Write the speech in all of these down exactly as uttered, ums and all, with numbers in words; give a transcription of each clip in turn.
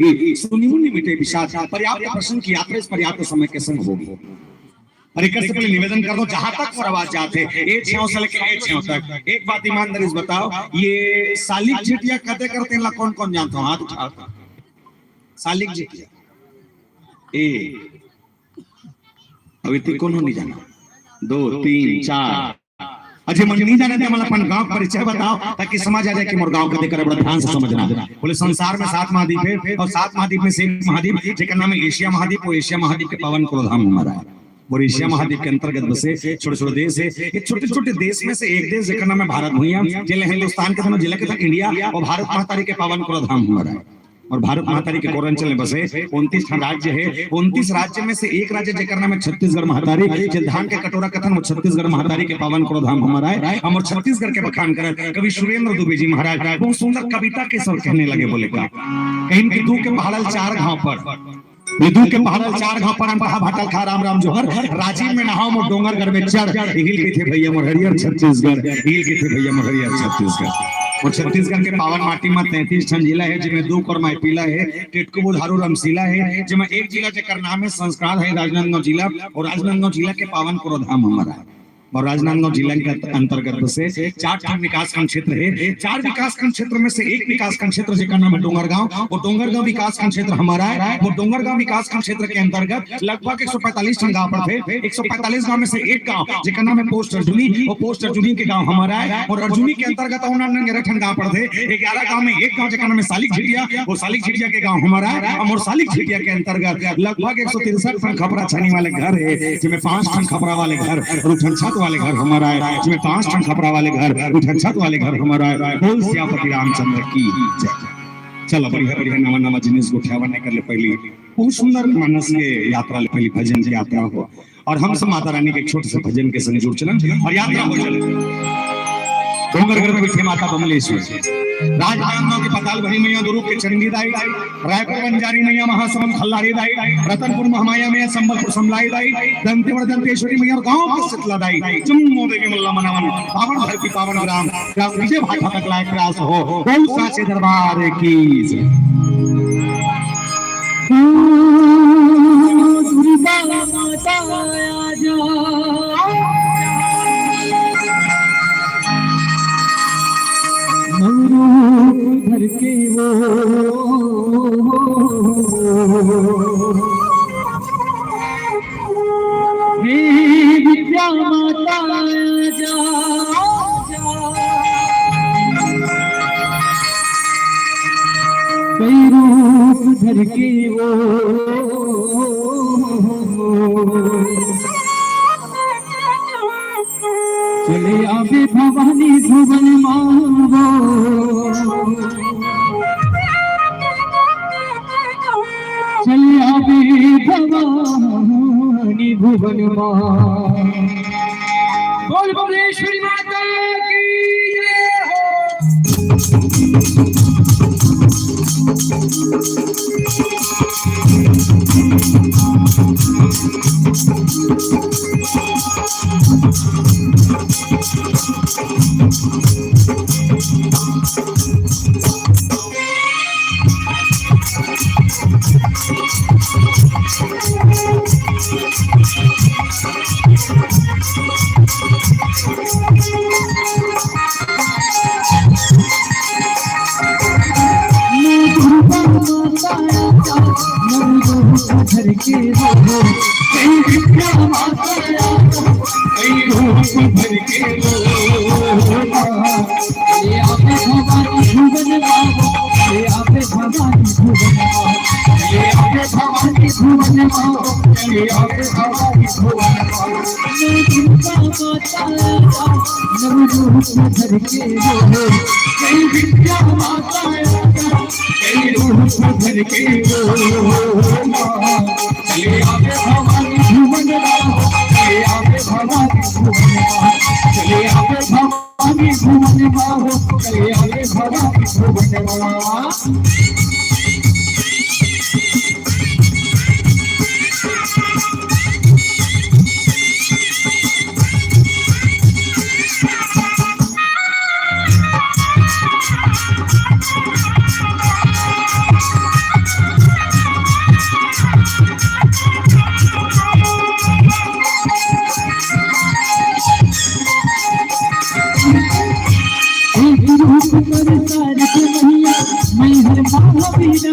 ए, सुनि मुनि मिटे विषाद, पर्याप्त प्रसंग की यात्रा इस पर्याप्त समय के संग होगी। अउ एकर से पहले निवेदन करत हंव, जहां तक मोर आवाज जात हे, ए छेव से लेके ए छेव तक, एक बात ईमानदारी से बताव, ये सालिक झिटिया कते करथे, एला कोन कोन जानत हव? हाथ उठाव। सालिक झिटिया। ए, अभी तक कोनो नइ जानय। दो, तीन, चार। अउ जे मन नइ जानय, ते मन अपन गांव के परिचय बताव, ताकि समझ आ जाय कि मोर गांव कते करे, बड़ा ध्यान से समझना। बोले, संसार में सात महाद्वीप हे अउ सात महाद्वीप में से एक महाद्वीप, जेकर नाम हे एशिया महाद्वीप, वो एशिया महाद्वीप के पावन कुरुधाम हमारा हे। अउ एशिया महाद्वीप के अंतर्गत बसे छोटे-छोटे देश हे। ये छोटे-छोटे देश में से एक देश, जेकर नाम हे भारत भुइयां, जेला हिंदुस्तान कथन, जेला कथन इंडिया, अउ भारत महतारी के पावन कुरुधाम हमारा हे। अउ भारत महतारी के कोरांचल में बसे उनतीस ठन राज्य हे। उनतीस राज्य में से एक राज्य, जेकर नाम हे छत्तीसगढ़ महतारी, जे धान के कटोरा कथन, वो छत्तीसगढ़ महतारी के पावन कुरुधाम हमारा हे। अउ छत्तीसगढ़ के बखान करत कवि सुरेंद्र दुबे जी महाराज बहुत सुंदर कविता के स्वर कहने लगे, बोले का, कहिन कि दू के पहाड़ल चार घांव पर, ये दू के पहाड़ल चार घांव पर, अनपढ़ा भाटल खा राम राम जोहर, राजिम में नहाव मोर डोंगरगढ़ में चढ़, इही ल कहिथे भइया मोर हरियर छत्तीसगढ़, इही ल कहिथे भइया मोर हरियर छत्तीसगढ़। अउ छत्तीसगढ़ के पावन माटी में तैंतीस ठन जिला हे, जेमे दू कोर माईपीला हे, टेटको, बुधारू, रमसीला हे, जेमे एक जिला जेकर नाम हे संस्कार हे राजनांदगांव जिला, अउ राजनांदगांव जिला के पावन कुरुधाम हमारा हे। अउ राजनांदगांव जिला के अंतर्गत बसे चार ठन विकासखंड क्षेत्र हे। चार विकासखंड क्षेत्र में से एक विकासखंड क्षेत्र जेकर नाम हे डोंगरगांव, वो डोंगरगांव विकासखंड क्षेत्र हमारा हे। वो डोंगरगांव विकासखंड क्षेत्र के अंतर्गत लगभग एक सौ पैंतालीस ठन गांव पड़थे। एक सौ पैंतालीस गांव में से एक गांव जेकर नाम हे पोस्ट अर्जुनी, वो पोस्ट अर्जुनी के गांव हमारा हे। अउ अर्जुनी के अंतर्गत अउ ग्यारह ठन गांव पड़थे। ग्यारह गांव में एक गांव जेकर नाम हे सालिक झिटिया, वो सालिक झिटिया के गांव हमारा हे। अउ सालिक झिटिया के अंतर्गत लगभग एक सौ तिरसठ ठन खपरा छानी वाले घर हे, जेमे पांच ठन खपरा वाले घर अउ एक ठन छत वाले घर हमारा हे, जेमे पांच ठन खपरा वाले घर, एक ठन छत वाले घर हमारा हे। बोल सियापति रामचंद्र की जय। चलो, बढ़िया बढ़िया नवा नवा जिनिस गोठियावन, एकर ले पहिली बहुत सुंदर मानस के यात्रा ले पहिली भजन के यात्रा हो। अउ हम सब माता रानी के एक छोटे से भजन के संग जुड़ चलन अउ यात्रा हो चले। डोंगरगढ़ में बइठे माता बमलेश्वरी, राजनांदगांव के पताल भरी मैया, दुरूग के चंडी दाई, रायपुर बंजारी मैया, महासमुंद खल्लारी दाई, रतनपुर महामाया मैया, संबलपुर समलाई दाई, दंतेवाड़ा दंतेश्वरी मैया अउ गांव के शीतला दाई, जम्मो देवी मन ला मनावन, पावन धरती पावन ग्राम, ग्राम विजय भाटा तक लायक रास हो। बोल साचे दरबार की जय। दुर्गा माता आजा, नौ रूप धर के वो, हे विद्या माता आजा, कई रूप धर के वो। चले आवे भवानी भुवन माँ वो। चले आवे भवानी भुवन माँ। बोल भुवनेश्वरी माता की जय हो।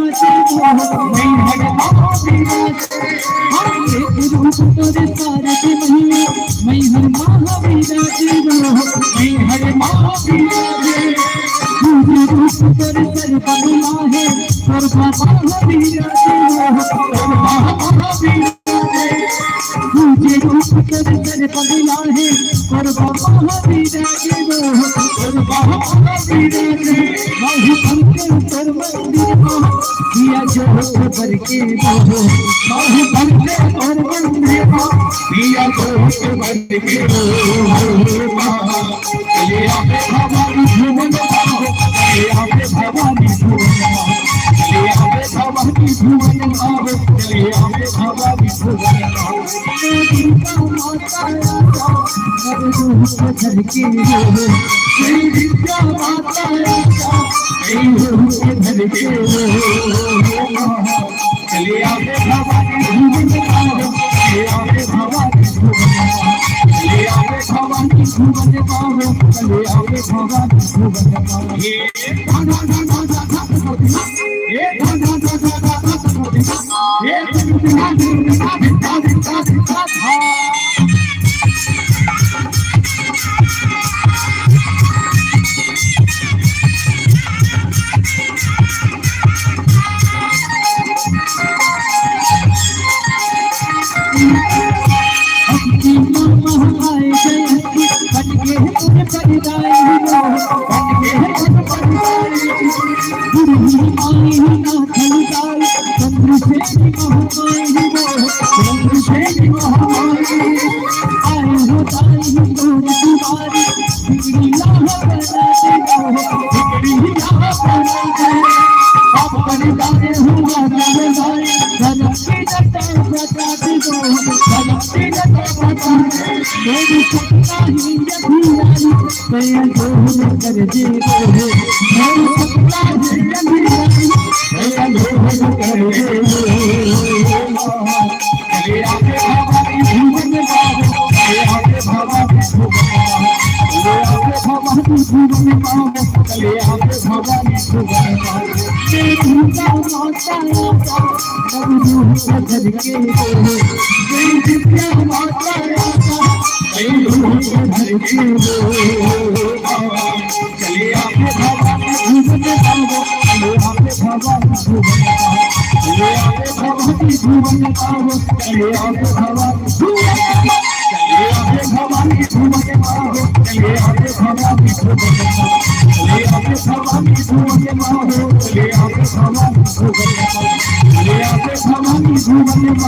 मैं हर महावीरा जी वो, मैं हर महावीरा जी वो, मैं हर महावीरा जी। रूप तेरे सर पर मिला है, सर्व महावीरा जी वो, सर्व महावीरा जी। तुझे रूप कर कर पगला है, और बाबा हरी राजे वो, और बाबा हरी राजे। बाहु बन के ऊपर मंदिर में दिया जो भर के वो, बाहु बन के ऊपर मंदिर में दिया जो भर के वो। चलिए आवे भवानी भुवन पाओ, चलिए आवे भवानी भुवन पाओ, चलिए आवे भवानी भुवन पाओ, चलिए आवे भवानी भुवन पाओ। दुर्गा माता राजा, सब रूप धर के वो, जय दुर्गा माता राजा, सब रूप धर के वो। चले आवे भवानी भुवन पाओ, चले आवे भवानी भुवन पाओ, चले आवे भवानी भुवन पाओ, चले आवे भवानी भुवन पाओ। हे धन धन धन धन धन धन, हे धन धन धन धन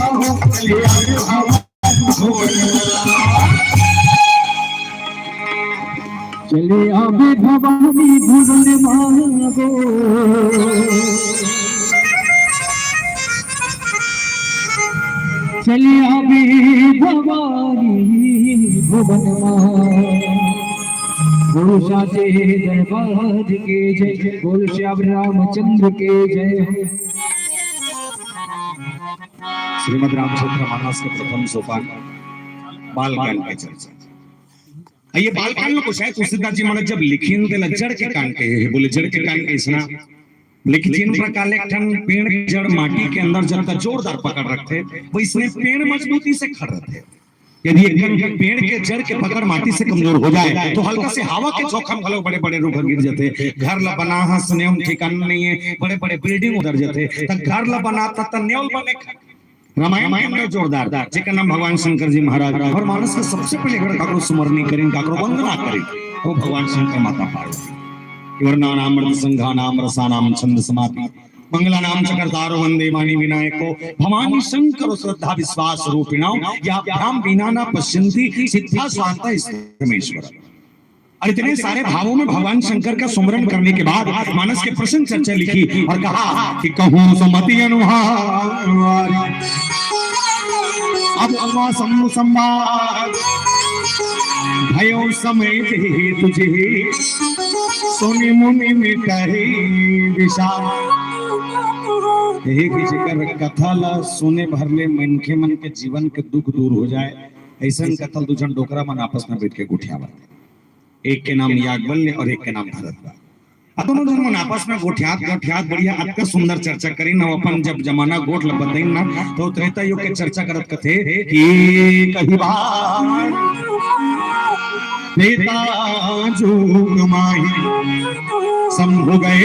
धन धन, हे धन धन धन धन धन। चले आवे भवानी भुवन मागो, चले आवे भवानी भुवन मागो। बोल साचे दरबार के जय, बोल श्याम रामचंद्र के जय। श्रीमद् रामचरित मानस के प्रथम सोपान बालकांड के चर्चा। ये बालकांड में कुछ है, तुलसीदास जी महाराज जब लिखिन ते ला जड़ के कान के, बोले जड़ के कान के इसना, बोले कि जिन प्रकार ले एक ठन पेड़ के जड़ माटी के अंदर जब तक जोरदार पकड़ रखथे, वइसने पेड़ मजबूती से खड़ रथे। यदि एक ठन पेड़ के जड़ के पकड़ माटी से कमजोर हो जाए, तो हल्का से हवा के झोंका में घलो बड़े-बड़े रूख गिर जथे। घर ला बना हा सुने हम ठिकाना नहीं है, बड़े-बड़े बिल्डिंग उधर जथे, त घर ला बनात त नेवल बने। रामायण के अंदर जोरदार, जेकर नाम भगवान शंकर जी महाराज, अउ मानस के सबसे पहले अगर काकरो सुमरनी करिन, काकरो वंदना करिन, वो भगवान शंकर माता पार्वती। वर्णानाम मृत संघानाम रसानाम छंद समापि, मंगलानाम च कर्तारो वंदे मानि विनायको। भवानी शंकर श्रद्धा विश्वास रूपिणो, याभ्याम वीना न पश्यंती सिद्धा स्वांता स्तमेश्वर। और इतने सारे भावों में भगवान शंकर का सुमरन करने के बाद मानस के प्रसंग चर्चा लिखी और कहा कि कहूँ सुमति अनुहार, अब अम्मा सम्मु संवाद, भयो समय जे तुझे, सुनि मुनि मिटहि विषाद। यही कि जेकर कथा ला सुने भर ले मनखे मन के जीवन के दुख दूर हो जाए, अइसन कथा ल दू झन डोकरा मन आपस में बैठ के गोठियावत। एक के नाम याज्ञवल्क्य और एक के नाम भरद्वाज। दोनों झन मन आपस में गोठियात गोठियात बढ़िया अतका सुंदर चर्चा करिन। अउ अपन जब जमाना गोठ ल बतइन ना, तो त्रेता युग के चर्चा करत कथे कि कही बार त्रेता जुग माही शंभु गए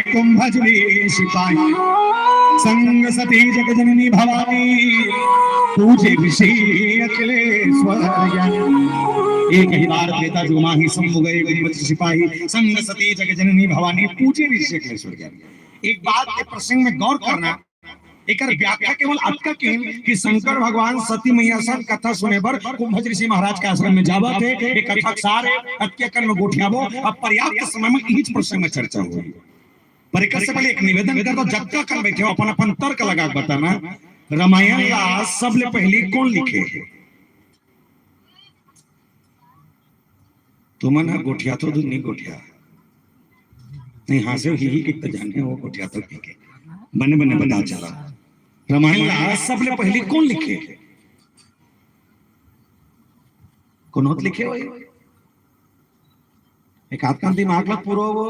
कुंभज ऋषि पाही। संग सती जग जननी भवानी पूजे ऋषि अखिलेश्वर ज्ञानी। एक ही बार त्रेता जुग माही शंभु गए कुंभज ऋषि पाही। संग सती जग जननी भवानी पूजे ऋषि अखिलेश्वर ज्ञानी। एक बात के प्रसंग में गौर करना, एकर व्याख्या केवल अतका किहिन कि शंकर भगवान सती मैया संग कथा सुने बर कुंभज ऋषि महाराज के आश्रम में जावत हे। एक कथा के सार हे, अतके कन में गोठियाबो। अब पर्याप्त समय में इहिच प्रसंग में चर्चा होही। पर एकर से पहले एक निवेदन कर दो, जतका कन बैठे हो, अपन अपन तर्क लगा के बताना, रामायण ला सबले पहली कोन लिखे हे? तुमन ह गोठियाथो धुन नहीं गोठिया। नहीं, हाँसे ही ही के तो जाने हो गोठियाथो के के। बने बने बता चला। रामायण ला सबले पहली कोन लिखे? कोन होत लिखे हो? एक आध कान दिमाग ला पूरो वो।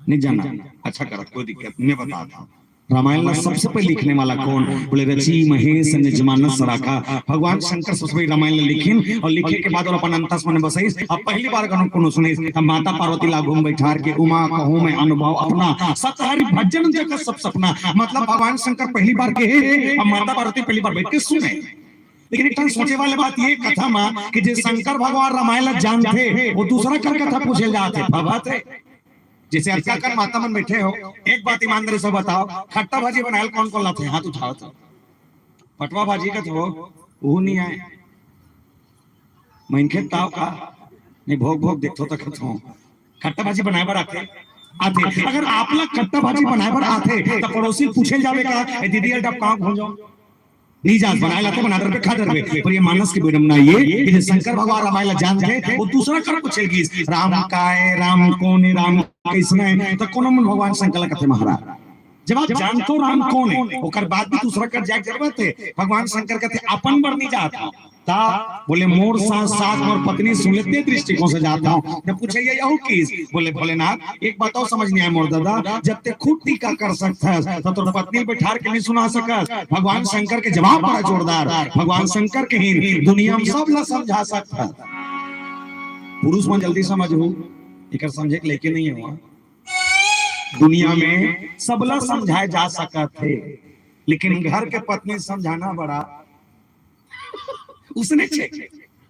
नहीं जाना। अच्छा करत, कोई दिक्कत नहीं, मैं बतात हूँ। रामायण ला सबसे पहले लिखने वाला कोन? बोले, रची महेश निज मानस राखा। भगवान शंकर सबसे पहले रामायण ला लिखिन अउ लिखे के बाद ओला अपन अंतस मन बसइस। अब पहली बार कोनो कोनो सुनिस, तब माता पार्वती ला घूम बैठार के, उमा कहूँ मैं अनुभव अपना, सत हरि भजन जगत सब सपना। मतलब भगवान शंकर पहली बार के हे, अब माता पार्वती पहली बार बैठ के सुने। लेकिन एक ठन सोचे वाले बात ये कथा मा कि जे शंकर भगवान रामायण ला जानथे, वो दूसरा कर कथा पूछे जात हे, बाबा थे। जैसे अतका कन माता मन बैठे हो, एक बात ईमानदारी से बताओ, खट्टा भाजी बनायल कौन कौन लाथे? हाथ उठाओ तो। पटवा भाजी का तो वो नहीं आए। मनखे ताव का? नहीं, भोग भोग देखो तो कथो। खट्टा भाजी बनाए बर आथे? आथे। अगर आप ला खट्टा भाजी बनाए बर आथे, तो पड़ोसी पूछे जावे का, "ए दीदी, ये डब कहाँ भूंजो?" नहीं जात, बनाए लाथे, बना दरबे, खा दरबे। पर ये मानस के विडम्बना ये कि जे शंकर भगवान रामायण ला जानथे, वो दूसरा कर पूछे गिस, "राम काय, राम कोन, राम कइसना है?" तो कोनो मन भगवान शंकर ला कथे महाराज। जब आप जानथो राम कोन है, ओकर बाद भी दूसरा कर जाए जरूरत है। भगवान शंकर कथे, "अपन बर नहीं जात हूँ।" ता बोले, "मोर साथ साथ मोर पत्नी सुन लेते दृष्टिकोण से जात हूँ।" जब पूछे ये यहू किस, बोले, "भोलेनाथ, एक बात अउ समझ नहीं आए मोर दादा, जब ते खुद टीका कर सकथस, तो तोर पत्नी बैठार के नहीं सुना सकस।" भगवान शंकर के जवाब बड़ा जोरदार। भगवान शंकर कहिन, "दुनिया में सब ला समझा सकथस।" पुरुष मन जल्दी समझहू, एकर समझे के लेके नहीं है वहाँ। दुनिया में सबला समझाए जा सकत हे, लेकिन घर के पत्नी समझाना बड़ा उसने छे।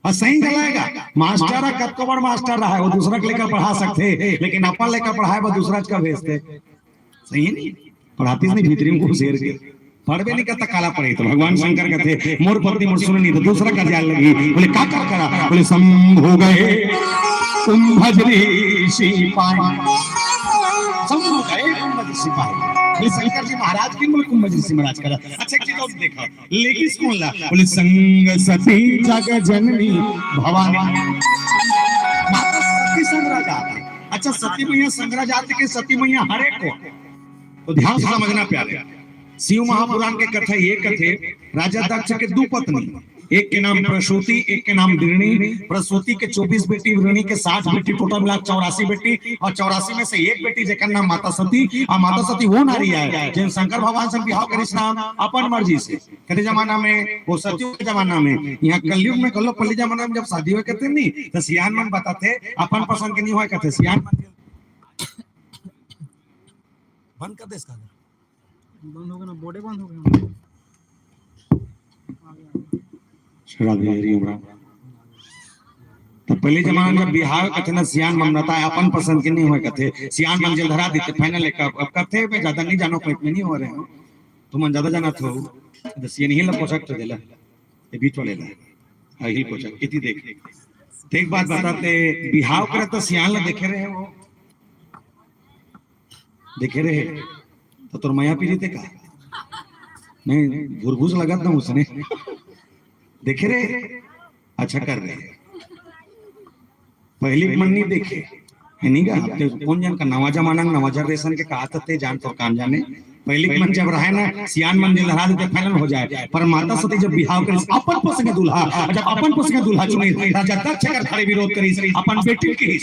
अउ सही चलाएगा, मास्टर ह कतको बड़ मास्टर रहा है, वो दूसरा के लेकर पढ़ा सकते, लेकिन अपन लेकर पढ़ाए बर दूसरा का भेजते। सही है नहीं? पढ़ातीस नहीं, भीतरी में घुसेर के। पढ़बे नहीं करता, काला पढ़े तो भगवान शंकर कथे, "मोर पत्नी मोर सुने नहीं," तो दूसरा कर जाए लगी। बोले, "का कर करा?" बोले, "शंभु गए कुंभज ऋषि पाए।" शंभु गए कुंभज ऋषि पाए। बोले, "शंकर जी महाराज की?" बोले, "कुंभज ऋषि महाराज करा।" अच्छा, एक चीज और देखा, लेकिस कोन ला? बोले, "संग सती जग जननी भवानी।" माता सती संग रह जात हे। अच्छा, सती मैया संग रह जात हे कि सती मैया हरे कोन? तो ध्यान से समझना प्यारे। शिव महापुराण के कथा ये कथे, राजा दक्ष के दू पत्नी, एक के नाम प्रसूति, एक के नाम वृणी। प्रसूति के चौबीस बेटी, वृणी के साठ बेटी, टोटल मिला चौरासी बेटी, अउ चौरासी में से एक बेटी जेकर नाम माता सती। अउ माता सती वो नारी आय जेन शंकर भगवान से बिहाव करिस ना अपन मर्जी से। कते जमाना में, वो सतयुग के जमाना में, यहाँ कलयुग में कलो पल्ली जमाना में जब शादी होय कथे नहीं, तो सियान मन बताथे, अपन पसंद के नहीं होय कथे, सियान मन बंद कर दे इसका। बंद हो गया ना, बोर्डे बंद हो गया। शराबी हरी हमरा। तो पहले जमाना में जब बिहाव कथे ना, सियान मन बताय, अपन पसंद के नहीं होय कथे, सियान मन जेल धरा देते, फाइनल एक अब, अब कथे में ज्यादा नहीं जानो, कोई में नहीं हो रहे हो, तुमन ज्यादा जाना थो, तो सियान ही ला पोशाक तो देला, ये बीच वाले ला, हाँ, ही पोशाक, इतनी देख, देख बात बताते, बिहाव करे तो सियान ला देखे रहे वो, देखे रहे, तो तोर मया पीरी ते का? नहीं, घुरघुस लगत ना उसने। देखे रहे, अच्छा कर रहे। पहली मन नहीं देखे, है नहीं का? अब तो कौन जान का नवा जमाना, नवा जनरेशन के कहा ते जान तो कान जाने। पहली मन जब रहे ना, सियान मन दिल हरा देते, फाइनल हो जाए। पर माता सती जब बिहाव करिस, अपन पसंद के दूल्हा, जब अपन पसंद के दूल्हा चुनिस, राजा दक्ष कर खड़े विरोध करिस, अपन बेटी के ही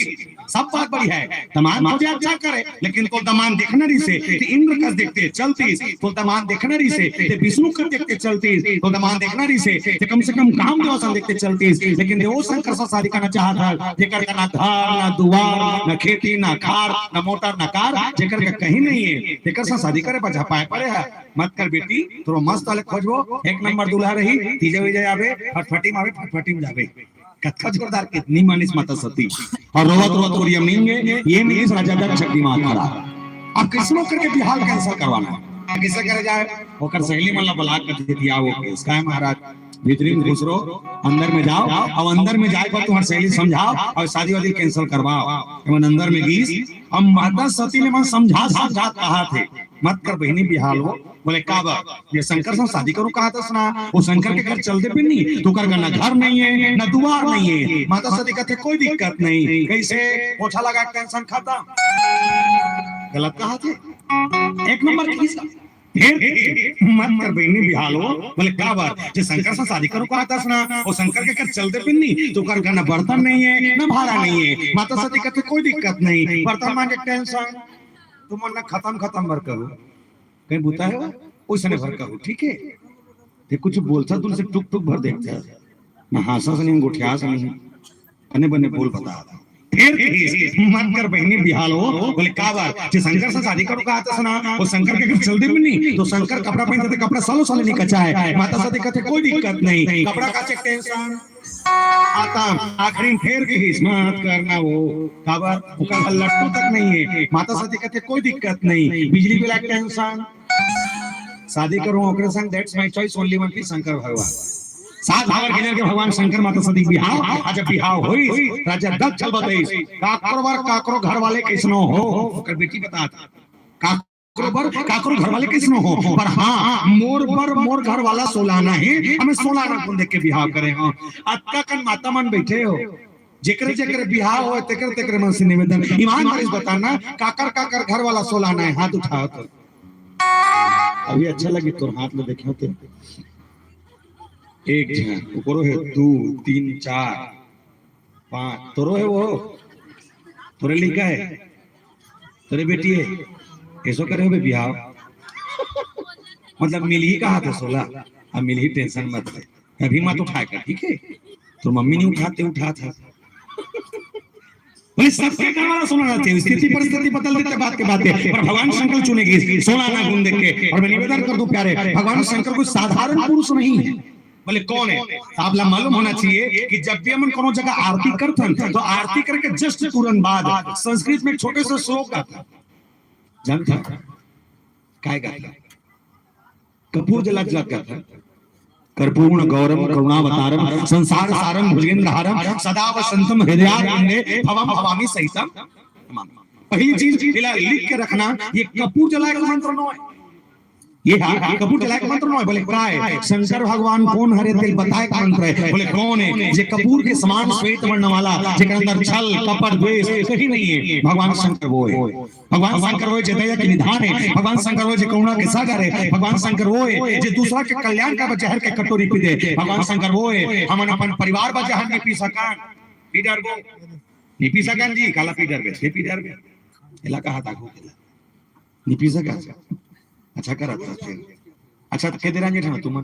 सब बात बढ़िया है, दमांद खोजे अच्छा करे, लेकिन तोर दमांद देखना रहिसे ते इंद्र कस देखते चलतीस, तोर दमांद देखना रहिसे ते विष्णु कस देखते चलतीस, तोर दमांद देखना रहिसे ते कम से कम कामदेव असन देखते चलतीस, लेकिन देवो शंकर से शादी करना चाहत हस, जेकर का ना घर, ना दुआर, ना खेती, ना खार, ना मोटर, ना कार, जेकर का कहीं नहीं है, तेकर से शादी करे बर झपाए पड़े हे। मत कर बेटी, तोरो मस्त वाले खोजबो, एक नंबर दूल्हा रही, तीजे बीजे आबे, फटफटी में आबे, फटफटी में जाबे। कतका जोरदार, कितनी मानिस माता सती। और रोवत रोवत उरियम निंगे, ये मिलिस राजा दक्ष के दिमाग खराब। अब कइसनो करके बिहाव cancel करवाना हे। कइसे करे जाए? ओकर सहेली मन ला बला के दे दिया वो case। का हे महाराज? भीतरी में घुस रो, अंदर में जाओ, अब अंदर में जाए के बाद तुम्हार सहेली समझाओ और शादी वादी cancel करवाओ। एमन अंदर में गिस, अब माता सती ले मन समझा समझा कहा थे, मत कर बहिनी बिहाव वो। बोले, "काबर? ये शंकर से शादी करो कहा था सुना, वो शंकर के घर चल दे बिन्नी, तो कर ना घर नहीं है, ना दुआर नहीं है।" माता सती कहते, "कोई दिक्कत नहीं।" कैसे? पोछा लगा, tension खत्म। गलत कहा थे, एक नंबर की चीज। फिर मत कर बहिनी बिहाव वो। बोले, "काबर? जे शंकर से शादी करो कहा था सुना, वो शंकर के घर चल दे बिन्नी, तो कर ना बर्तन नहीं है, ना भाड़ा नहीं है।" माता सती कहते, "कोई दिक्कत नहीं, बर्तन मांजे tension, तुमन ना खत्म खत्म बर करो।" कहीं बुता हे वो? ओइसने भर कहू, ठीक हे? ते कुछ बोलता तुमसे टुक टुक भर देखता। ना हाँसा से नहीं, गोठिया से नहीं। अने बने बोल बता। फिर कहिस, मत कर बहिनी बिहाव वो। बोले, "काबर? जे शंकर से शादी करो कहा था सुना, वो शंकर के घर चल दे बिन्नी, तो शंकर कपड़ा पहनते थे, कपड़ा सालों साल नहीं कचा है।" माता सती कहते, "कोई दिक्कत नहीं, कपड़ा का चेक tension।" आता आखिरी में फिर कहिस, मत कर ना वो। काबर? ओकर लट्टू तक नहीं है। माता सती कहते, "कोई दिक्कत नहीं, बिजली बिल का tension।" शादी करूं ओकरे संग, that's my choice, only one, please, Shankar भगवान। सात भावर के लेके भगवान शंकर माता सती बिहाव, आज जब बिहाव होइस, राजा दक्ष ल बतइस, "काकरो बर काकरो घर वाले कइसनो हो।" ओकर बेटी बतात, "काकरो बर काकरो घर वाले कइसनो हो, पर हाँ, मोर बर मोर घर वाला सोलाना हे, हमें सोलाना गुन देख के बिहाव करे हो।" अतका कन माता मन बैठे हो, जेकरे जेकरे बिहाव हो, तेकरे तेकरे मन से निवेदन, ईमानदारी से बताना, काकर काकर घर वाला सोलाना हे, हाथ उठाओ तो। अभी अच्छा लगी तोर हाथ में देखे होते। एक झन, ओकरो हे, दू, तीन, चार, पाँच, तोरो हे वो, तोरे लइका हे, तोरे बेटी हे, एसो करे होबे बिहाव। मतलब मिलही कहा था सोला, अब मिलही tension मत ले, अभी मत उठाए कर, ठीक हे? तोर मम्मी नहीं उठाते, उठात हे। बोले, "सबके घर वाला सोलाना चाहिए, स्थिति परिस्थिति बदल देते, बात के बात हे।" पर भगवान शंकर चुने गिस सोलाना गुन देख के। और मैं निवेदन कर दूं प्यारे, भगवान शंकर कोई साधारण पुरुष नहीं है। बोले, "कौन है?" आप ला मालूम होना चाहिए कि जब भी हमन कोनो जगह आरती करथन, तो आरती करके just तुरंत बाद संस्कृत में एक छोटे से श्लोक गाथन, जानथन? काय गाथन? कपूर जला जला के गाथन। "कर्पूर गौरम करुणावतारम संसार सारम भुजगेंद्रहारम सदा वसंतम हृदयारविंदे भवम भवामी सहितम।" पहली चीज, एला लिख के रखना, ये कपूर जलाए का मंत्र नोहे। ये हा कपूर जलाए का मंत्र नोहे। बोले, "काय? शंकर भगवान कोन हरे तेला बताए का मंत्र हे।" बोले, "कौन हे?" "जे कपूर के समान श्वेत वर्ण वाला, जेकर अंदर छल, कपट, द्वेष कहीं नहीं है, भगवान शंकर वो हे।" भगवान शंकर वो हे जे दया के निधान हे, भगवान शंकर वो हे जे करुणा के सागर हे, भगवान शंकर वो हे जे दूसरा के कल्याण का जहर के कटोरी पी दे, भगवान शंकर वो हे हमन अपन परिवार बर जहर नहीं पी सकन, पी डरबो, नहीं पी सकन जी, काला पी डरबे, छे पी डरबे, एला कहा था, नहीं पी सकन। अच्छा करा था फिर। अच्छा, त के देरानी जेठानी तुमन?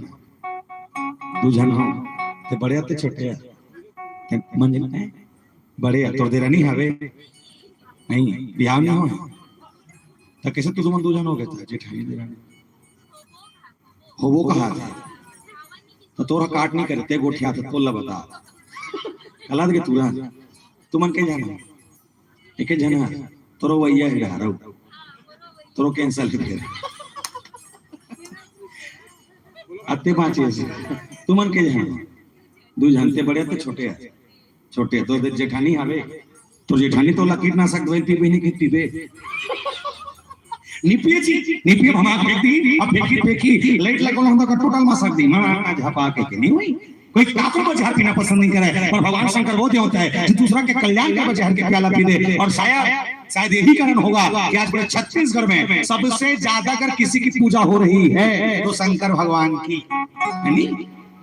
दू झन हो। ते बड़े या ते छोटे या? ते मंझला, बड़े या, तोर देरानी हवे? नहीं, बिहाव नहीं हो। त कैसे तू तुमन दू झन हो गए था, जेठानी देरानी? हो वो कहा था। त तोरा काट नहीं करे, ते गोठिया था, तोला बता। कला के तुरंत। तुमन के झन हो? एके झन हा, तोरो वैया हे डहारऊ। तोरो cancel हे फेर। अत्ते बाँचे हे। तुमन के झन? दू झन, ते बड़े ते छोटे हे। छोटे, तोर जेठानी हवे। तोर जेठानी तोला कीटनाशक दवाई पीबे नहीं कि पीबे? नहीं पिए जी, नहीं पिए, हम आँख फेंक दी, अब फेंकी, फेंकी, लाइट लगल हम तो टोटल मसक दी, माँ, झपा के, के नहीं हुई। कोई काकरो बर जहर पीना पसंद नहीं करे, पर भगवान शंकर वो देवता है जो दूसरा के कल्याण के बर जहर के प्याला पी दे। और शायद, शायद यही कारण होगा कि आज पूरे छत्तीसगढ़ में सबसे ज्यादा अगर किसी की पूजा हो रही है तो शंकर भगवान की, है नी?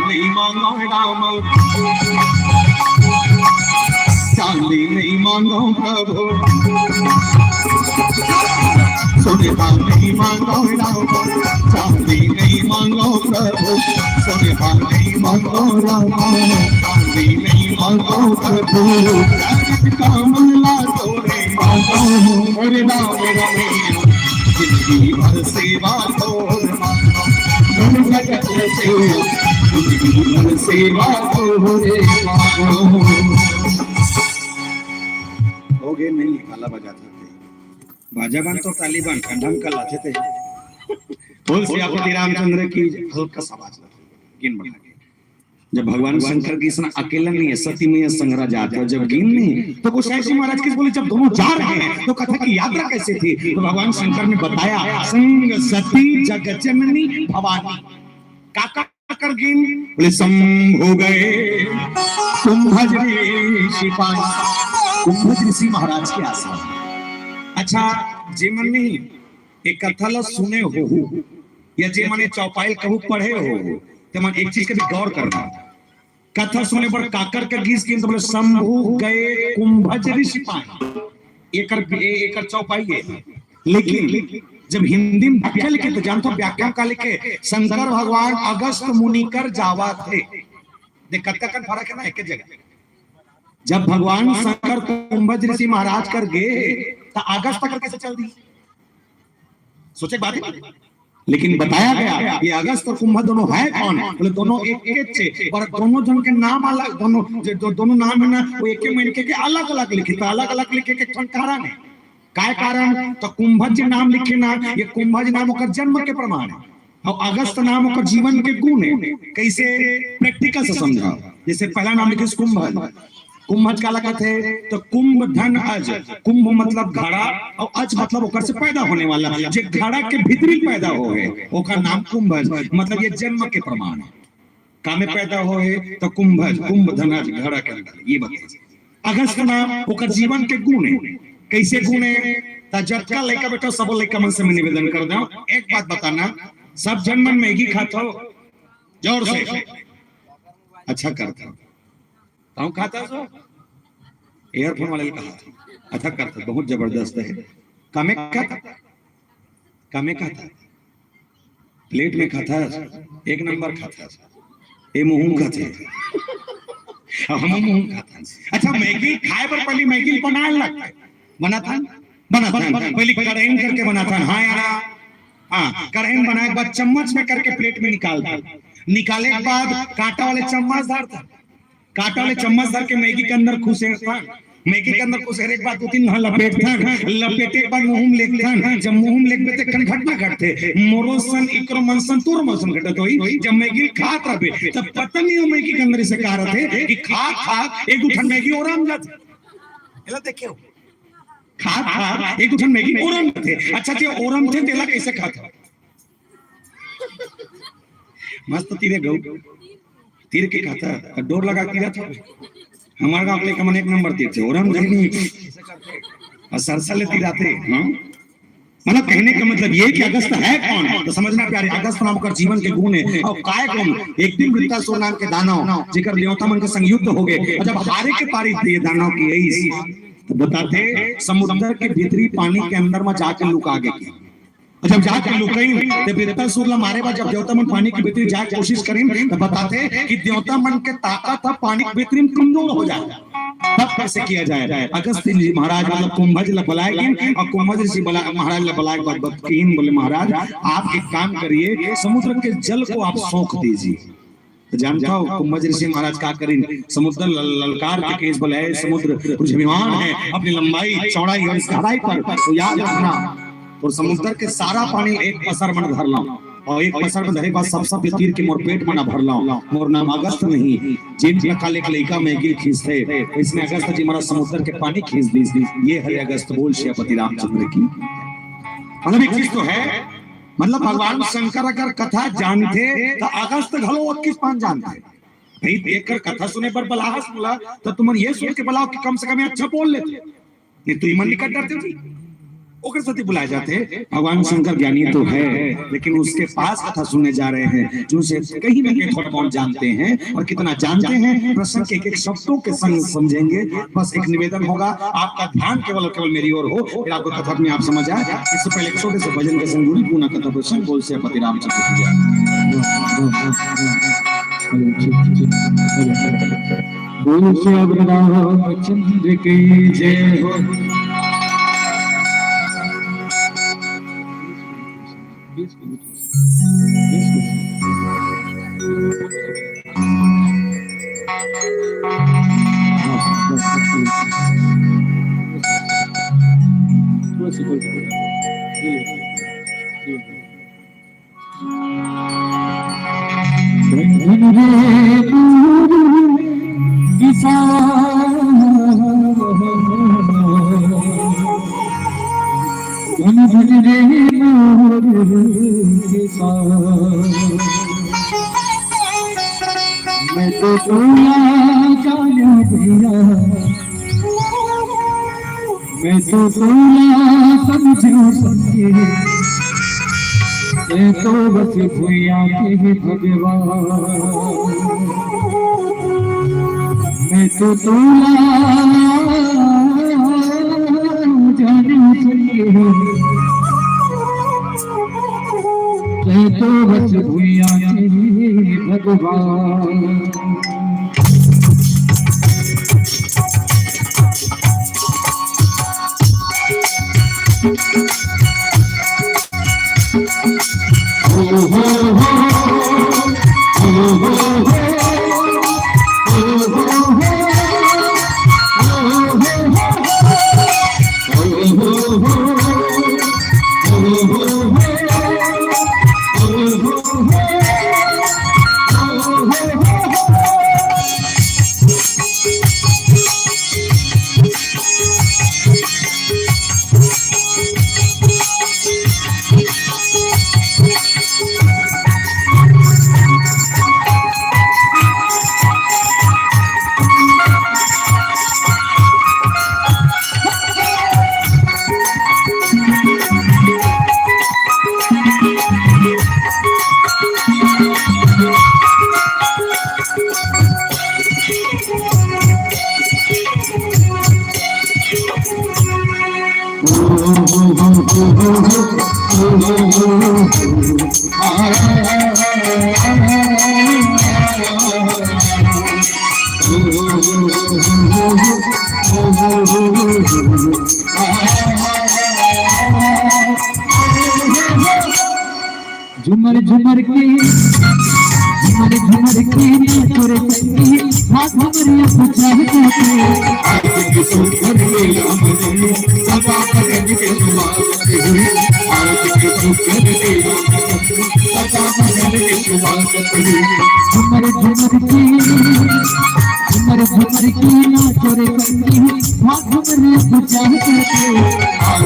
नहीं मांगो राम, चांदी नहीं मांगो प्रभु, सोना नहीं मांगो राम, चांदी नहीं मांगो प्रभु, सोना नहीं मांगो राम, चांदी नहीं मांगो प्रभु, काम ला तोरे मांगो, मोरे राम राम, जिंदगी भर सेवा तोर मांगो, धन जगत से जिंदगी भर सेवा तोरे मांगो। हो गए, नहीं निकाला बजा था। बाजा बन तो ताली बन, ठंडा में कल आते थे। बोल सियापति रामचंद्र की। हल्का सा आवाज लगा, गिन बढ़ा के। जब भगवान शंकर की इसना अकेला नहीं है, सती मैया संघरा जात है, जब गिन नहीं, तो गोसाई जी महाराज किस बोले, जब दोनों जा रहे हैं, तो कथा की यात्रा कैसे थी? तो भगवान शंकर ने बताया, संग सती जग जननी भवानी। काका कर गिन, बोले, शंभु गए कुंभज ऋषि पानी। कुंभज ऋषि महाराज के आश्रम। अच्छा, जे मन नहीं एक कथा ला सुने हो, या जे मन चौपाई कहू पढ़े हो, ते मन एक चीज के भी गौर करना। कथा सुने बर काकर के गीस गिन, तो बोले, शंभु गए कुंभज ऋषि पानी। एकर, ए-, एकर चौपाई है। लेकिन जब हिंदी में व्याख्या लिखे, तो जानथो व्याख्या का लिखे, शंकर भगवान अगस्त मुनि कर जावा थे। देख, कतका कन फर्क है ना, एक जगह। जब भगवान शंकर कुंभज ऋषि महाराज कर गए, तो अगस्त कर कैसे चल दी? सोचे के बात है। लेकिन बताया गया कि अगस्त और कुंभज दोनों है कौन? बोले, दोनों एक के थे, और दोनों जन के नाम अलग, दोनों जो, जो दोनों नाम है ना, वो एक ही मिनके के अलग अलग लिखे, तो अलग अलग लिखे के ठन कारण है। काय कारण? तो कुंभज नाम लिखे ना, ये कुंभज नाम ओकर जन्म के प्रमाण है, और अगस्त नाम ओकर जीवन के गुण है। कैसे? प्रैक्टिकल से समझा। जैसे पहला नाम लिखे कुंभज, कुंभज काला कथे? तो कुंभ धन अज। कुंभ मतलब घड़ा, और अज मतलब ओकर से पैदा होने वाला। जे घड़ा के भीतरी पैदा हो है, ओकर नाम कुंभज, मतलब ये जन्म के प्रमाण है। का में पैदा हो है? तो कुंभज, कुंभ धन अज, घड़ा के अंदर। ये बताइए, अगस्त नाम ओकर जीवन के गुण है। कैसे गुण है? ता जतका लइका बेटा, सब लइका मन से मैं निवेदन कर दो, एक बात बताना, सब जन मन मैगी खात हो? जोर से। अच्छा करता। कहूँ खाता सो? ईयरफोन वाले कहा। अच्छा करता, बहुत जबरदस्त है। कमे खाता? कमे खाता? प्लेट में खाता? एक नंबर खाता। ए मुहूं खाथे। हम मुहूं खाता। अच्छा, मैगी खाए बर पहली मैगी बनाए लगता है। बनाथन? बनाथन। पहली कढ़ाई में करके बनाथन। हाँ यार। हाँ, कढ़ाई में बनाए के बाद चम्मच में करके प्लेट में निकालथन। निकाले के बाद कांटा वाले चम्मच धरथन। कांटा वाले चम्मच धर के मैगी के अंदर खुसेरथन। मैगी के अंदर खुसेरे के बाद दो तीन घाव लपेटथन। लपेटे के बाद मुंह में लेगथन। जब मुंह में लेगबे, ते एक ठन घटना घटथे। मोरो सन, इकरो मन सन, तोर मन सन घटत होही। जब मैगी खात रहबे, तब पता नहीं हो मैगी के अंदर इसे का रहथे कि खात खात एक दू ठन मैगी ओरम जाथे। एला देखे हो? खात खात एक दू ठन मैगी ओरम जाथे। अच्छा, जे ओरमथे, तेला कैसे खात हो? मस्त तीरे गऊ। तीर के खाता, डोर लगा के तीरत हो। हमार गांव के लइका मन एक नंबर तीरथे, ओरम जाही नहीं। और सरसा ले तीराथे, हाँ? मतलब कहने का मतलब ये कि अगस्त है कौन, तो समझना प्यारे, अगस्त नाम ओकर जीवन के गुण है। और काय गुण? एक दिन वृत्तासुर नाम के दानव, जेकर देवता मन के संग युद्ध हो गए, और जब हारे के पारी थे ये दानव की अइस, तो बताथे समुद्र के भीतरी पानी के अंदर में जाके लुका गे। जब जाके लुकइन, ते वृत्तासुर ला मारे बर जब देवता मन पानी के भीतरी जाए के कोशिश करिन, त बताथे कि देवता मन के ताकत ह पानी के भीतरी में कमजोर हो जाए। तब कैसे किया जाए? अगस्त्य जी महाराज मतलब कुंभज ला बलाए गिन, और कुंभज ऋषि बला-, महाराज ला बलाए के बाद बतकीन, बोले, महाराज, आप एक काम करिए, समुद्र के जल को आप सोख दीजिए। तो जानता हो कुंभज ऋषि महाराज का करिन? समुद्र लल-, ललकार के केस बोले, "हे समुद्र, कुछ अभिमान है अपनी लंबाई, चौड़ाई और इस गहराई पर, तो याद रखना।" और समुद्र के सारा पानी एक पसर मन धर लाओ, और एक पसर में धरे के बाद सब सब तीर के मोर पेट में ना भर लाओ। मोर नाम अगस्त नहीं, जिन प्रकार एक लइका में गिल खींचते, इसमें अगस्त जी महाराज समुद्र के पानी खींच दी। ये हरे अगस्त बोल श्रीपति रामचंद्र की। मतलब एक चीज तो है, मतलब भगवान शंकर अगर कथा जानते तो अगस्त घलो ओतकिस पान जानते। भाई, एकर कथा सुने बर बलाहस बोला, तो तुमन ये सोच के बलाओ कि कम से कम ये अच्छा बोल लेते, नहीं तो इमन निकट डरते जी। ओकर सेती बुलाए जाथे। भगवान शंकर ज्ञानी तो है, लेकिन उसके पास कथा सुनने जा रहे हैं, जो उसे कहीं ना कहीं थोड़ा बहुत जानते हैं, और कितना जानते हैं, प्रसंग के एक एक शब्दों के संग समझेंगे। बस एक निवेदन होगा, आपका ध्यान केवल और केवल मेरी ओर हो, फिर आपको कथा में आप समझ आए। इससे पहले एक छोटे से भजन के संग जुड़ी पूर्ण कथा प्रसंग। बोल सियापति रामचंद्र की जय। बोल सियावर रामचंद्र की जय हो। मैं तो तोला जाने दिया, मैं तो तोला समझू सके, मैं तो बस भुइया के भगवान। मैं तो तोला जाने सके, मैं तो बस भुइया के भगवान। झुमर झुमर के, झुमर झुमर के नाच रे संगी, हाथ हमरिया पुछा के। झुमर झुमर के, झुमर झुमर के नाच रे संगी, हाथ हमरिया पुछा के।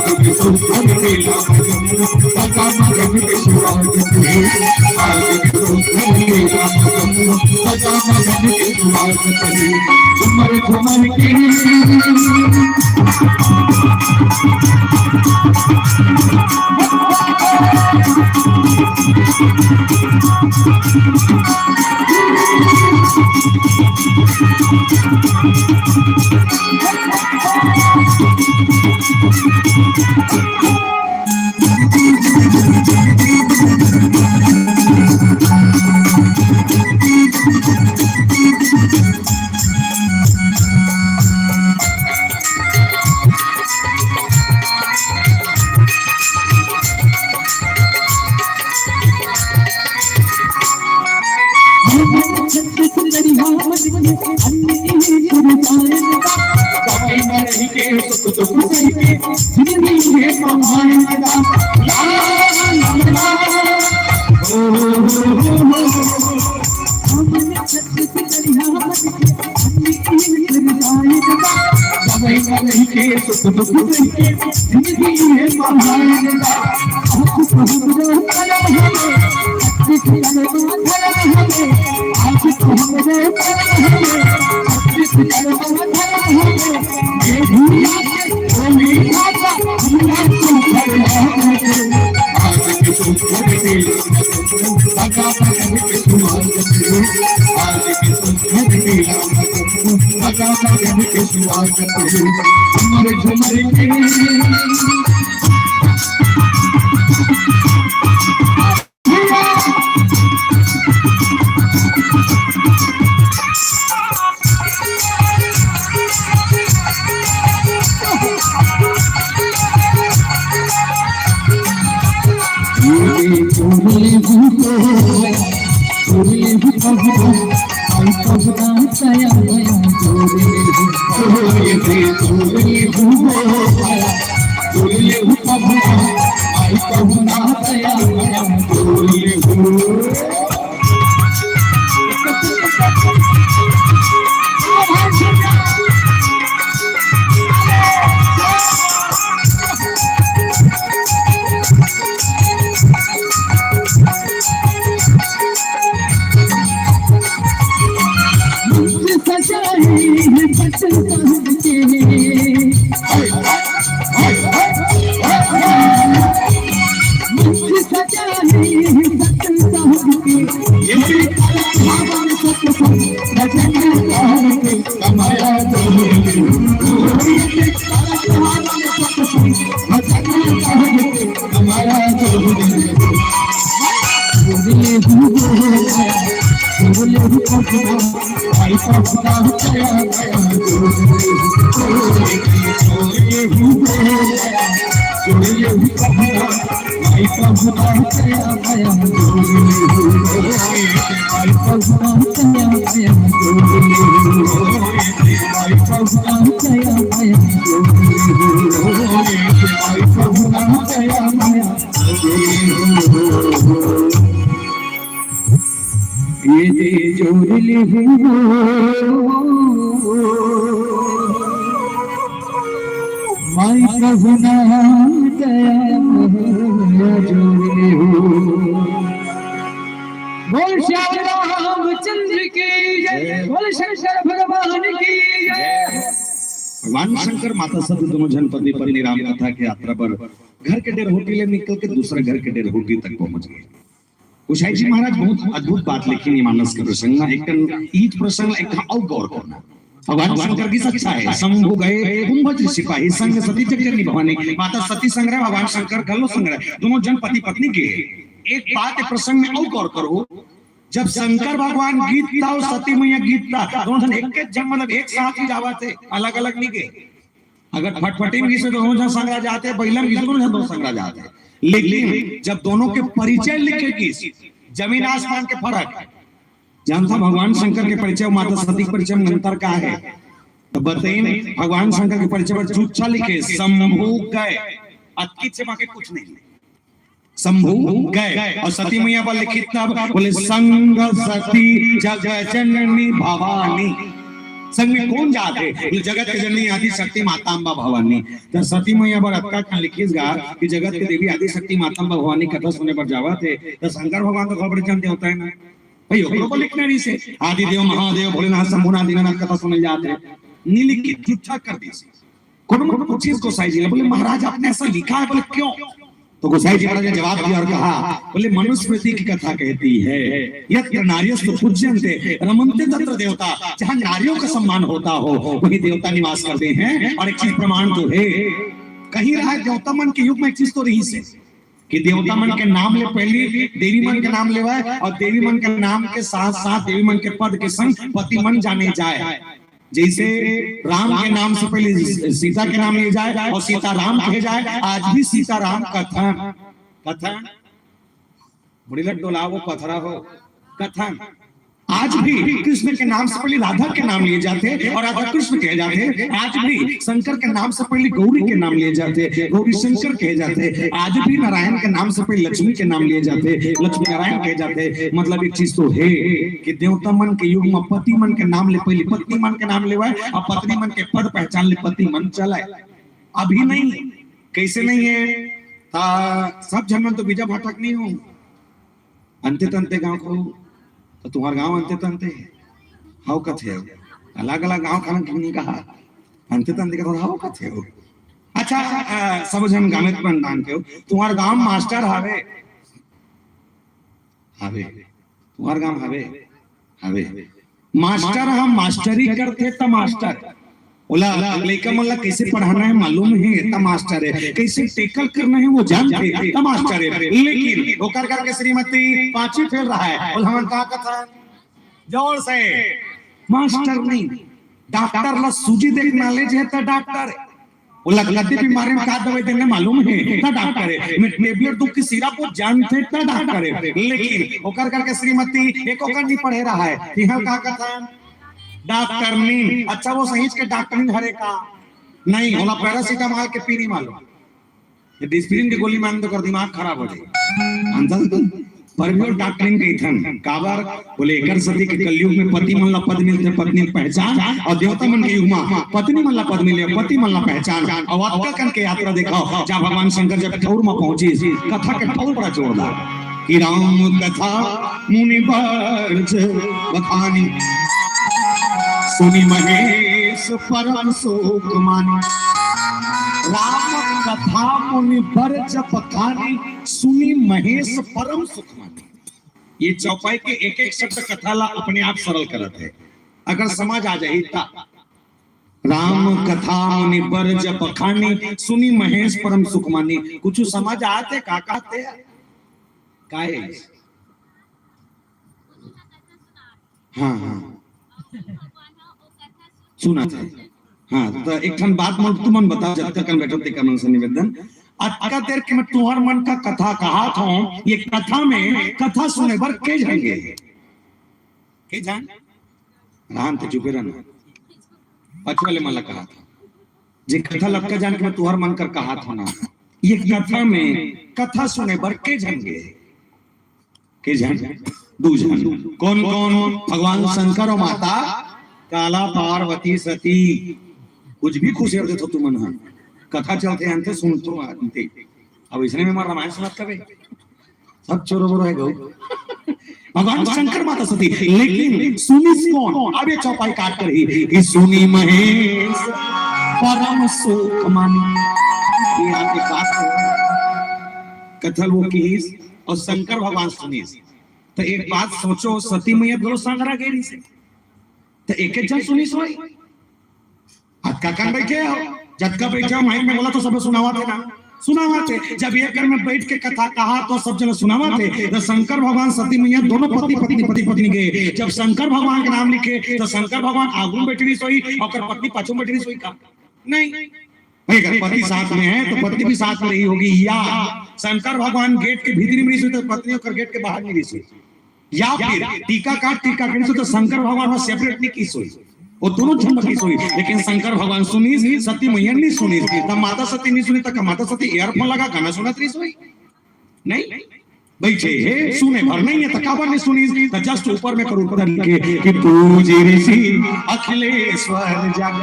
बोल श्याम रामचंद्र की जय, बोल शंकर भगवान की जय। भगवान शंकर माता सती दोनों झन पति पत्नी राम कथा के यात्रा पर घर के डेरहोटी ले निकल के दूसरा घर के डेरहोटी तक पहुंच गए। गोसाई जी महाराज बहुत अद्भुत बात लिखिन हे मानस के प्रसंग में, एक ठन ईत प्रसंग, एक ठन अउ गौर करना। भगवान शंकर की सच्चा है, शंभु गए कुंभज सिपाही, संग सती जग जननी भवानी। माता सती संग रहे, भगवान शंकर घलो संग रहे, दोनों झन पति पत्नी के। एक बात ए प्रसंग में अउ गौर करो, जब शंकर भगवान गीत था और सती मैया गीत था, दोनों झन एक के जन्म, मतलब एक साथ ही जावा थे, अलग अलग नहीं गए। अगर फटफटी में गीत से दोनों झन संग रह जाते, बैलम गीत दोनों झन दोनों संग रह जाते। लेकिन जब दोनों के परिचय लिखे गीत, जमीन आसमान के फर्क है। जानता भगवान शंकर के परिचय और माता सती के परिचय में अंतर का है? तो बताइन, भगवान शंकर के परिचय पर चुच्छा लिखे, शंभु गए, अतकी से बाकी कुछ नहीं। शंभु गए और सती मैया पर लिखित तब बोले, संग सती जग जननी भवानी। संग में कौन जात हे? बोले, जगत के जननी आदि शक्ति माता अम्बा भवानी। तो सती मैया पर अतका कन लिखिस गा कि जगत के देवी आदि शक्ति माता अम्बा भवानी कथा सुने पर जावत हे, तो शंकर भगवान तो खबर जन देवता है ना भाई, ओकरो पर लिखना नहीं से। आदि देव महादेव भोलेनाथ शंभुनाथ दीनानाथ कथा सुने जात हे, नहीं लिखिस, झूठा कर दिस। कोनो कोनो पूछिस गोसाई जी ले, बोले, महाराज, आपने ऐसा लिखा है? बोले, क्यों? तो गोसाई जी महाराज ने जवाब दिया और कहा, बोले, मनुस्मृति की कथा कहती है, यत्र नार्यस्तु पूज्यन्ते रमन्ते तत्र देवता। जहाँ नारियों का सम्मान होता हो, वहीं देवता निवास करते हैं। और एक चीज प्रमाण तो है, कहीं रहा देवता मन के युग में एक चीज तो रहिस हे कि देवता मन के नाम ले पहली देवी मन के नाम लेवाय और देवी मन के नाम के साथ साथ देवी मन के पद के संग पति मन जाने जाए। जैसे राम के नाम से पहले सीता के नाम लिए जाए और सीता राम कहे जाए, आज भी सीता राम कथन, कथन, मुड़ी लग डोला वो पथरा हो, कथन, आज भी कृष्ण के नाम से पहले राधा के नाम लिए जाते हैं और राधा कृष्ण कहे जाते हैं। आज भी शंकर के नाम से पहले गौरी के नाम लिए जाते हैं, गौरी शंकर कहे जाते हैं। आज भी नारायण के नाम से पहले लक्ष्मी के नाम लिए जाते हैं, लक्ष्मी नारायण कहे जाते हैं। मतलब एक चीज तो है कि देवता मन के युग में पति मन के नाम ले पहले पत्नी मन के नाम लेवाय और पत्नी मन के पद पहचान ले पति मन चलाय। अभी नहीं, कैसे नहीं है? ता सब झन मन तो बीजा भाटा के नहीं हो, अंते तंते गांव के हो, तो तुम्हार गांव अंते तंते हे, हव कथे हो। अलग अलग गांव खाना किन्नी कहा, अंते तंते का थोड़ा हव कथे हो। अच्छा, अ, सब झन गांव में बन डान के हो, तुम्हार गांव मास्टर हावे, हवे। तुम्हर गांव हवे? हवे। मास्टर ह मास्टरी करथे त मास्टर, ओला लइका मन ला कइसे पढ़ाना हे मालूम हे त मास्टर हे, कइसे टैकल करना हे वो जानथे त मास्टर हे। लेकिन ओकर घर के श्रीमती पांचवी फेल रहा हे, ओला हमन का कथन? जोर से, मास्टर नहीं। डॉक्टर ला सूजी देख नॉलेज हे त डॉक्टर हे। ओला कति बीमारी में का दवाई देना मालूम हे त डॉक्टर हे। मैं टेबलेट दूं कि सिरप वो जानथे त डॉक्टर हे। लेकिन ओकर घर के श्रीमती एको कन नहीं पढ़े रहा हे, तिहां का कथन? डॉक्टर नहीं। अच्छा, वो सहीच के डॉक्टर नहीं हरे का? नहीं, ओला पैरासिटामोल के पीनी मालूम। ये डिस्प्रिन के गोली मांग तो कर दिमाग खराब हो जाए। अंदर तो पर भी वो डॉक्टरिन कहिथन। काबर? बोले, एकर सती के कलयुग में पति मन ला पद मिलथे, पत्नी पहचान, और देवता मन के युग में पत्नी मन ला पद मिले, पति मन ला पहचान। और अतका कन के यात्रा देखो, जब भगवान शंकर जब ठौर में पहुंचिस, कथा के ठौर बड़ा जोरदार। कि राम कथा मुनि बरज बखानी, सुनि महेश परम सुख मानी। राम कथा मुनि बरज बखानी, सुनि महेश परम सुख मानी। ये चौपाई के एक एक शब्द कथा ला अपने आप सरल करत हे, अगर समझ आ जाही त। राम कथा मुनि बरज बखानी, सुनि महेश परम सुख मानी। कुछ समझ आत हे का कहत हे? का हे? हाँ, हाँ। सुनत हे। हाँ, त एक ठन बात मन तुमन बताओ, जतका कन बैठो तेकर मन से निवेदन। अतका देर के मैं तुहर मन का कथा कहत हूँ, ये कथा में कथा सुने बर के झन गे? के झन? राम तो चुपे रहना। पछवाले मन ला कहत हूँ, जे कथा लक्का जान के मैं तुहर मन कर कहत हूँ ना, ये कथा में कथा सुने बर के झन गे? के झन? दू झन। कौन कौन? भगवान शंकर और माता काला पार्वती सती। कुछ भी खुश कर देथो तुमन ह। कथा चलथे, अंते सुनथो, अंते। अब इसने में मार रामायण सुनत कबे? सब चोरो बोरो हे गऊ। भगवान शंकर माता सती, लेकिन सुनिस कौन? अब ये चौपाई काट कर ही कि सुनि महेश परम सुख मानी। ये आपके पास कथा वो किहिस और शंकर भगवान सुनिस। त एक बात सोचो, सती मैया दोनों संग रह गई से, त एक एक झन सुनिस होई। अतका कन बैठे हो, जतका बैठे हो माइक में बोला तो सब सुनावत हे ना, सुनावत हे। जब एक घर में बैठ के कथा कहा तो सब जन सुनावत हे। तो शंकर भगवान सती मैया दोनों पति पत्नी, पति पत्नी गए, जब शंकर भगवान के नाम लिखे तो शंकर भगवान आगू में बैठी रही सोई और ओकर पत्नी पाछू में बैठी रही सोई का? नहीं। भाई, अगर पति साथ में है तो पत्नी भी साथ में रही होगी, या शंकर भगवान गेट के भीतरी में रही सोई तो पत्नी ओकर गेट के बाहर नहीं रही सोई, या फिर टीका काट टीका करिस तो शंकर भगवान वहाँ सेपरेट नहीं किस होई, वो दोनों झन किस होई। लेकिन शंकर भगवान सुनिस, सती मैया नहीं सुनिस। तब माता सती नहीं सुनी, तब का माता सती ईयरफोन लगा गाना सुनत रही सोई? नहीं। बैठे हे, सुने भर नहीं है, तो काबर नहीं सुनिस? तो जस्ट ऊपर में कर उत्तर लिखे कि पूज ऋषि अखिलेश्वर जग।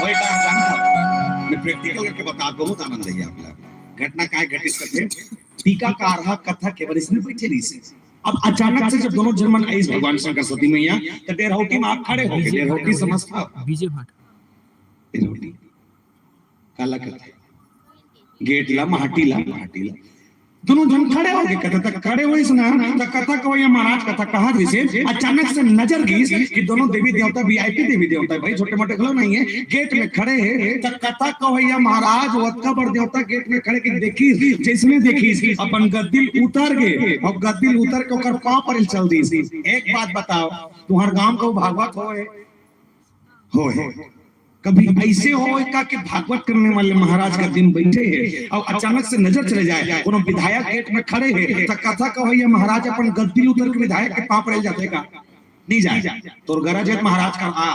वही काम जानता। मैं प्रैक्टिकल करके बता, बहुत आनंद है आप लोग। घटना काय घटित करते? टीकाकार ह कथा के बर इसने बैठे रहिस। अब अचानक से जब दोनों झन मन आइस भगवान शंकर सती मैया, त डेरहौटी में आप खड़े हो गए। डेरहौटी समझता? बीजे भाट। डेरहौटी। काला कथे? गेट ला, माटी ला, माटी ला। दोनों झन खड़े हो गए। कथा तक खड़े होइस ना, त कथा कवैया महाराज कथा कहत रहिस हे, अचानक से नजर गिस कि दोनों देवी देवता, वीआईपी देवी देवता हे भाई, छोटे मोटे घलो नहीं है, गेट में खड़े हे। त कथा कवैया महाराज ओतका बड़ देवता गेट में खड़े के देखिस, जैसने देखिस अपन गद्दी ल उतर गे, और गद्दी ल उतर के ओकर पाँव परे ल चल दिस। एक बात बताओ, तुम्हर गांव के भागवत होए? होए। कभी ऐसे होए का कि भागवत करने वाले महाराज गद्दी में बैठे हे और अचानक से नजर चले जाए, कोनो विधायक गेट में खड़े हे, त कथा कवैया महाराज अपन गद्दी ल उतर के विधायक के पाँव परे ल जाथे का? नहीं जाए। तोर गरज हे महाराज कर आ,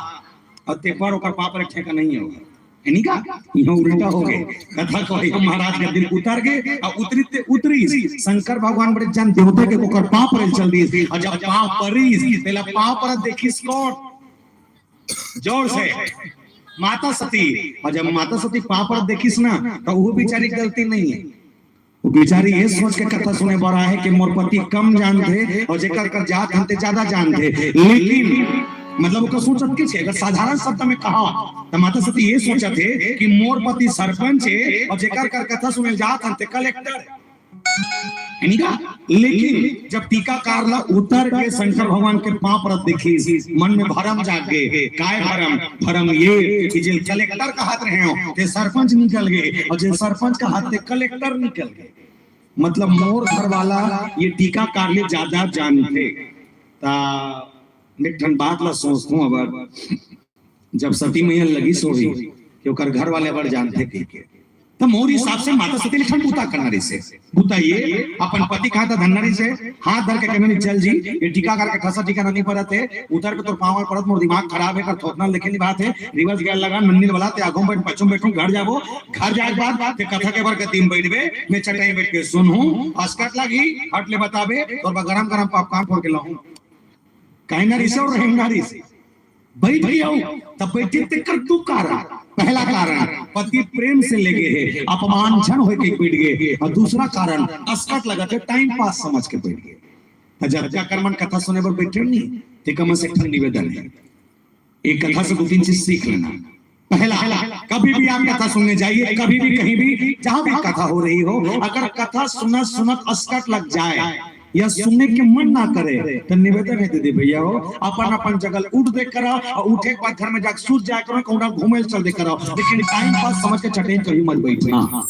और तें पर ओकर पाँव परे ल ठेका नहीं होगा। है नहीं का? इहाँ उल्टा हो गए। कथा कवैया महाराज गद्दी ल उतर गे, और उतरी ते उतरी, शंकर भगवान बड़े जन देवता के ओकर पाँव परे ल चल दिस, और जब पाँव परिस, तेला पाँव परत देखिस कौन? जोर से, माता सती। और जब माता सती पाँव परत देखिस ना, त वो बेचारी गलती नहीं है। वो बेचारी ये सोच के कथा सुने बर आए हे कि मोर पति कम जानथे और जेकर कर जात हन ते ज्यादा जानथे। लेकिन मतलब ओकर सोचत किस हे, अगर साधारण शब्द में कहा त माता सती ये सोचत हे कि मोर पति सरपंच हे और जेकर कर कथा सुने जात हन ते कलेक्टर। नहीं का? लेकिन जब टीकाकार ला उतर के शंकर भगवान के पांव परत देखिस, मन में भरम जाग गे। काय भरम? भरम ये कि जेन कलेक्टर कहत रहे हों, ते सरपंच निकल गे, अउ जेन सरपंच कहत, ते कलेक्टर निकल गे। मतलब मोर घर वाला ये टीकाकार ले ज्यादा जानथे। त एक ठन बात ला सोचथों, अब जब सती मैया लगिस होही कि ओकर घर वाले अब्बड़ जानथे कहिके, त मोर हिसाब से माता सती ल एक ठन बूता करना रहिसे। बूता ये, अपन पति कहा त धरना रहिसे, हाथ धर के कहना रहिसे, "चल जी, ये टीका करके ठसा टीका नहीं परत हे, उतर के तोर पाँव परत, मोर दिमाग खराब हे, कर थोथना लेके निभात हे, reverse gear लगा, नन्नी वाला ते आगू में बैठ, पछू में बैठूं, घर जाबो, घर जाए के बाद ते कथा के बर गद्दी में बैठबे, मैं चटाई में बैठ के सुनहूं, असकट लगही, हट ले बताबे, तोर बर गरम गरम popcorn फोड़ के लाहूं।" कहना रहिसे अउ रहना रहिसे। बैठ गे हव, तब बैठे तेकर दू कारण। पहला कारण, पति प्रेम से लेगे हे, अपमान झन होय के बैठ गे, अउ दूसरा कारण, असकट लगत हे, time pass समझ के बैठ गे। त जतका कन मन कथा सुने बर बैठे नहीं, तेकर मन से एक ठन निवेदन हे, एक कथा से दू तीन चीज सीख लेना। पहला, कभी भी आप कथा सुनने जाइए, कभी भी, कहीं भी, जहां भी कथा हो रही हो, अगर कथा सुनत सुनत असकट लग जाए या सुनने के मन ना करे, त निवेदन हे दीदी भैया हो, अपन अपन जगह उठ दे करा अउ उठे के बाद घर में जाके सूत जाए करो, कहूं घूमे ल चल दे करो, लेकिन time pass समझ के चटई में कभी मत बैठना।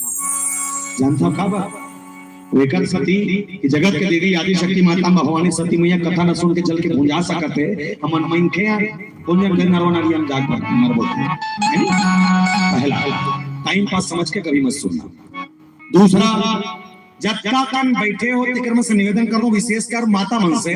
जानथव काबर? एकर सेती कि जगत के देवी आदिशक्ति माता भवानी सती मैया कथा न सुन के जल के भुंजा सकत हे, हमन मनखे हन, पुण्य के नरवा नारी हम जाग पर मरबो। है नी? पहला, time pass समझ के कभी मत सुनना। दूसरा, जतका कन बैठे हो, तेकर मन से निवेदन करहूं, विशेषकर माता मन से,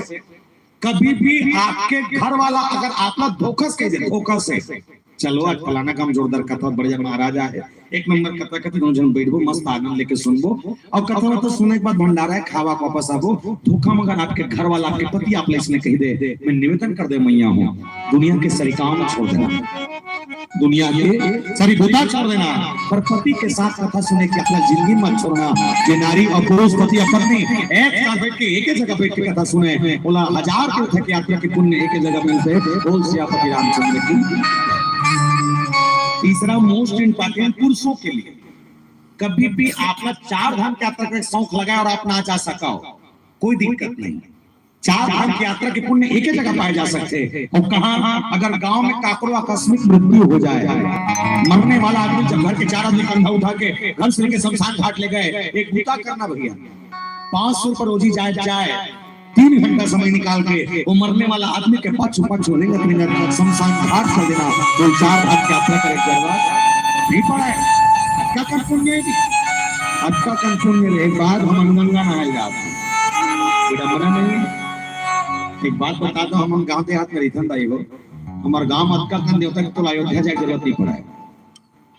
कभी भी आपके घर वाला अगर आप ला धोखा से कह दे, धोखा से, "चलो आज फलाना काम जोरदार कथा, बढ़िया महाराज आहे, एक नंबर कथा कथे, दोनों झन बैठबो, मस्त आनंद लेके सुनबो," अउ कथा वथा सुने के बाद भंडारा हे, खावा के वापस आबो, धोखा में अगर आपके घर वाला, आपके पति आप ला इसने कह दे, मैं निवेदन कर दे मैया हूं, दुनिया के सरी काम छोड़ देना, दुनिया के सरी बूता छोड़ देना, पर पति के साथ कथा सुने के अपना जिंदगी मत छोड़ना। जे नारी अउ पुरुष, पति अउ पत्नी एक साथ बैठ के, एक जगह बैठ के कथा सुने, ओला हजार तीर्थ के यात्रा के पुण्य एक जगह मिलथे। बोल सियापति रामचंद्र की। तीसरा, most important, पुरुषों के लिए, कभी भी आप ना चार धाम की यात्रा का शौक लगाए और आप ना जा सका हो, कोई दिक्कत नहीं। चार धाम की यात्रा के पुण्य एक ही जगह पाए जा सकथे। अउ कहां? अगर गांव में काकरो आकस्मिक मृत्यु हो जाए, मरने वाला आदमी जब घर के चार आदमी कंधा उठा के घर से लेके शमशान घाट ले गए, एक बूता करना भैया, पांच सौ रुपये रोजी जाए, जाए, तीन घंटा समय निकाल के वो मरने वाला आदमी के पाछू पाछू रेंगत रेंगत शमशान घाट चल देना, तो चार धाम की यात्रा करे के जरूरत नहीं पड़े। अतका कन पुण्य हे जी, अतका कन पुण्य रहे के बाद हमन गंगा नहाए जात हन। विडंबना नहीं हे। एक बात बता दो, हमन गांव देहात में रहिथन दाई हो, हमर गांव में अतका कन देवता के तोला अयोध्या जाए के जरूरत नहीं पड़े।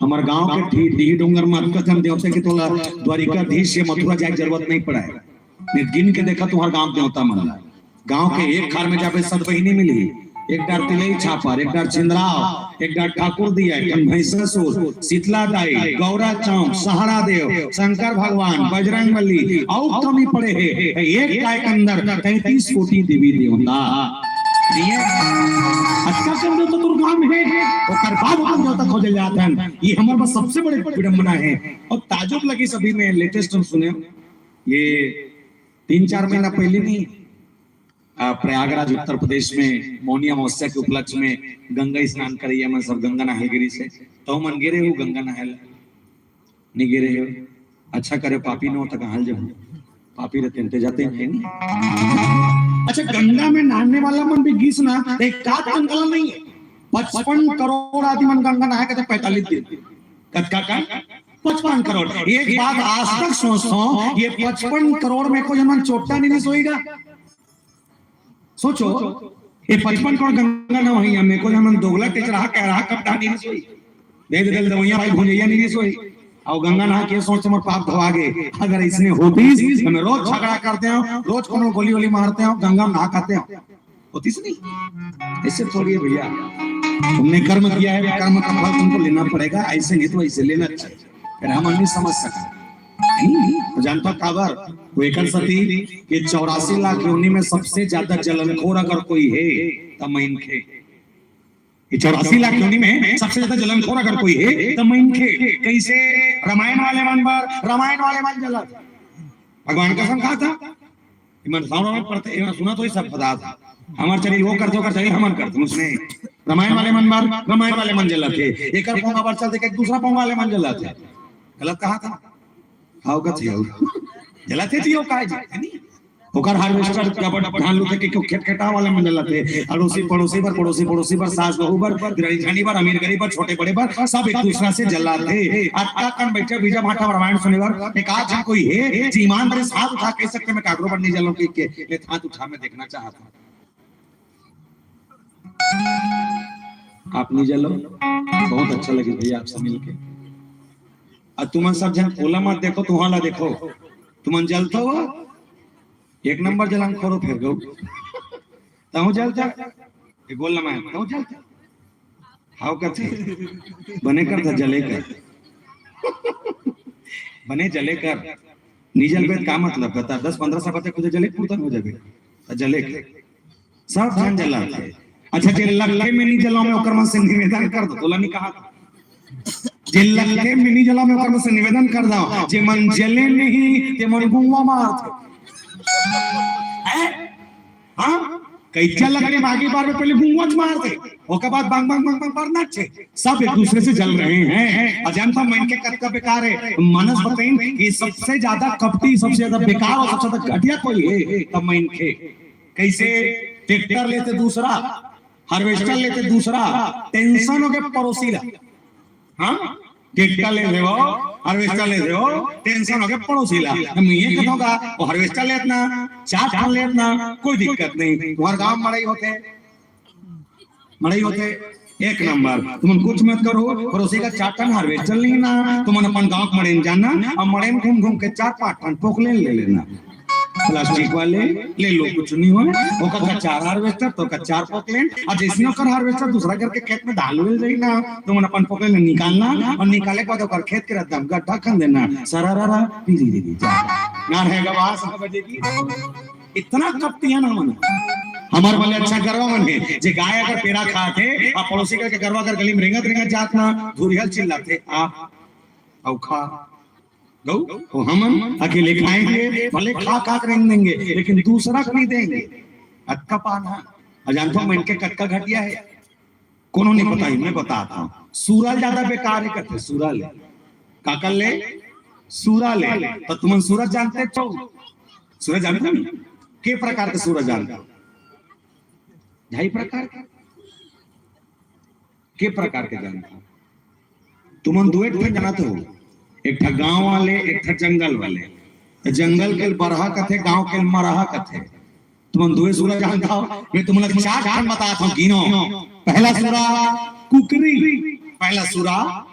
हमर गांव के ठी-, डीही डोंगर में अतका कन देवता के तोला द्वारिकाधीश या मथुरा जाए के जरूरत नहीं पड़े। नहीं गिन के देखा तुम्हार गांव देवता मन ला। गांव के एक खार में जाबे सत बहिनी मिलही, एक डार तिलई छापर, एक डार छिंदराव, एक डार ठाकुर दिया, एक ठन भैंसासुर, शीतला दाई, गौरा चौक, सहारा देव, शंकर भगवान, बजरंग बली, अउ कमी पड़े हे, एक काय के अंदर तैंतीस कोटि देवी देवता। ये अतका कन देवता तोर गांव में हे, ओकर बाद हम देवता खोजे जात हन। ये हमर बस सबसे बड़े विडंबना हे। अउ ताजुब लगी सभी में latest हम सुने, ये तीन चार महीना पहले नहीं, आ, प्रयागराज, उत्तर प्रदेश में मौनी अमावस्या के उपलक्ष्य में गंगा स्नान करैया मन सब गंगा नहाए गिरिस हे। तो मन गे रहे हो गंगा नहाए ला? नहीं गे रहे हो? अच्छा करे, पापी न हो तो कहाँ जाओ, पापी रहते हैं, ते जाते हैं नहीं। अच्छा, गंगा में नहाने वाला मन भी गिस ना, एक का गंगा नहीं है, पचपन करोड़ आदमी मन गंगा नहाए के पैंतालीस दिन। कतका का? पचपन करोड़। एक बात आज तक सोचता हूँ, ये पचपन करोड़ में कोई मन चोट्टा नहीं सोएगा? सोचो, ये पचपन करोड़ गंगा नहइया में कोई हमन दोगला टेचरहा कहरहा कपड़ा नहीं सोई, दे दे दवैया भाई भुजैया नहीं सोई, अउ गंगा नहा के सोच हमर पाप धोआ गे। अगर इसने होतीस तो मैं रोज झगड़ा करते हो, रोज कोनो गोली वोली मारते हो, गंगा में नहा खाते हो, होतीस नहीं? ऐसे थोड़ी है भैया, तुमने कर्म किया है, कर्म का फल तुमको लेना पड़ेगा, ऐसे नहीं तो ऐसे लेना चाहिए। फिर हम नहीं समझ सकते। नहीं, नहीं, जानता काबर? वो एकर सती कि चौरासी लाख योनि में सबसे ज्यादा जलनखोर अगर कोई हे, त मनखे। ये चौरासी लाख योनि में सबसे ज्यादा जलनखोर अगर कोई हे, त मनखे। कैसे? रामायण वाले मन बर, रामायण वाले मन जलत। भगवान कसम खात हे। एमन सामने में पढ़थे, एमन सुनत होही सब बतात हे। हमर चली वो करथे, ओकर चली हमन करथे। उसने रामायण वाले मन बर, रामायण वाले मन जलत हे। एकर पोंगा बर चलथे, एक दूसरा पोंगा वाले मन जलत हे। गलत कहात हे। हाँ, ओकर चली हो। जलत हे जी, वो काय जी, हे नी? ओकर harvester जब धान लूथे के, के खेत खेटा वाले मन जलत हे। अड़ोसी पड़ोसी बर, पड़ोसी पड़ोसी बर, सास बहू बर, दिरानी जेठानी बर, अमीर गरीब बर, छोटे बड़े बर, सब एक दूसरा से जलत हे। अतका कन बइठे बीजा भाटा रामायण सुने बर, एक आध झन कोई हे, जे ईमानदारी से हाथ उठा कहि सकथे, मैं काकरो बर नइ जलंव कहिके, ले हाथ उठा, मैं देखना चाहत हंव। आप नइ जलो? बहुत अच्छा लगे भैया आपसे मिलके। अउ तुमन सब झन ओला मत देखो, तुंहर ला देखो। तुमन जलथो? एक नंबर जलनखोर हो फेर गऊ। तहूं जलथा? ए गोल लमाय, तहूं जलथा? हाव कथे। बने कर त जले कर। बने जले कर। नइ जलबे त का मतलब? बता, दस पन्द्रह सौ बते खुदे जले पुरतन हो जाबे। त जले कर। सब झन जलाथे। अच्छा, जे लक्खे में नइ जलावंव मैं, ओकर मन से निवेदन कर दंव, तोला नइ कहात हंव। जे लक्खे में नइ जलावंव मैं, ओकर मन से निवेदन कर दंव, जे मन जले नहीं, ते मन गुंगवा मारथे। हैं? हाँ? कइचा लकड़ी में आगी बारबे, पहले गुंगवा मारथे, ओकर बाद बंग, बंग, बंग, बंग बरना चाही। सब एक दूसरे से जल रहे हैं। अउ जानथव मनखे कतका बेकार हे? मानस बताइन कि सबसे ज्यादा कपटी, सबसे ज्यादा बेकार अउ सबसे ज्यादा घटिया कोई हे, त मनखे। कइसे? ट्रैक्टर लेथे दूसरा, harvester लेथे दूसरा, tension होगे पड़ोसी ला। हाँ? ट्रैक्टर लेथे वो, harvester लेथे वो, tension होगे पड़ोसी ला। त मैं ये कहत हंव का, वो harvester लेत ना, चार ठन लेत ना, कोई दिक्कत नहीं। तुंहर गांव मड़ई होथे, मड़ई होथे, एक नंबर। तुमन कुछ मत करो, पड़ोसी का चार ठन harvester लेना, तुमन अपन गांव के मड़ई में जाना, अउ मड़ई में घूम घूम के चार पांच ठन पोकलेन ले लेना। प्लास्टिक वाले ले लो, कुछ नइ होय। ओकर का चार harvester, तोर का चार पोकलेन, अउ जइसने ओकर harvester दूसरा घर के खेत में डाल मिल जाही ना, तुमन अपन पोकलेन निकालना, अउ निकाले के बाद ओकर खेत के रद्दा में गड्ढा खन देना। सरररा, पीरी री री, जा। ना रहेगा वहां से बजेगी। इतना कपटी हे ना मन। हमर मन ले अच्छा गरवा मन हे, जे गाय अगर पेरा खात हे, अउ पड़ोसी घर के गरवा अगर गली में रेंगत रेंगत जात ना, धुरिहा ल चिल्लाथे, "आ, अउ खा।" गऊ, वो हमन अकेले खाएंगे, भले खा खा के रेंग देंगे, लेकिन दूसरा को नहीं देंगे। अतका पान हे। अउ जानथव मनखे कतका घटिया हे? कोनो नइ बताही, मैं बतात हंव। सूरा ल ज्यादा बेकार हे कथे, सूरा ले। काकर ले? सूरा ले। त तुमन सूरा जानथव? सूरा जानथव? के प्रकार के सूरा जानथव? ढाई प्रकार के। के प्रकार के जानथव? तुमन दुए ठन जानथव, एक ठा गांव वाले, एक ठा जंगल वाले। त जंगल के ल बरहा कथे, गांव के ल मरहा कथे। तुमन दुए सूरा जानथव, मैं तुमन ला चार ठन बतात हंव, गिनो। पहला सूरा कुकरी, पहला सूरा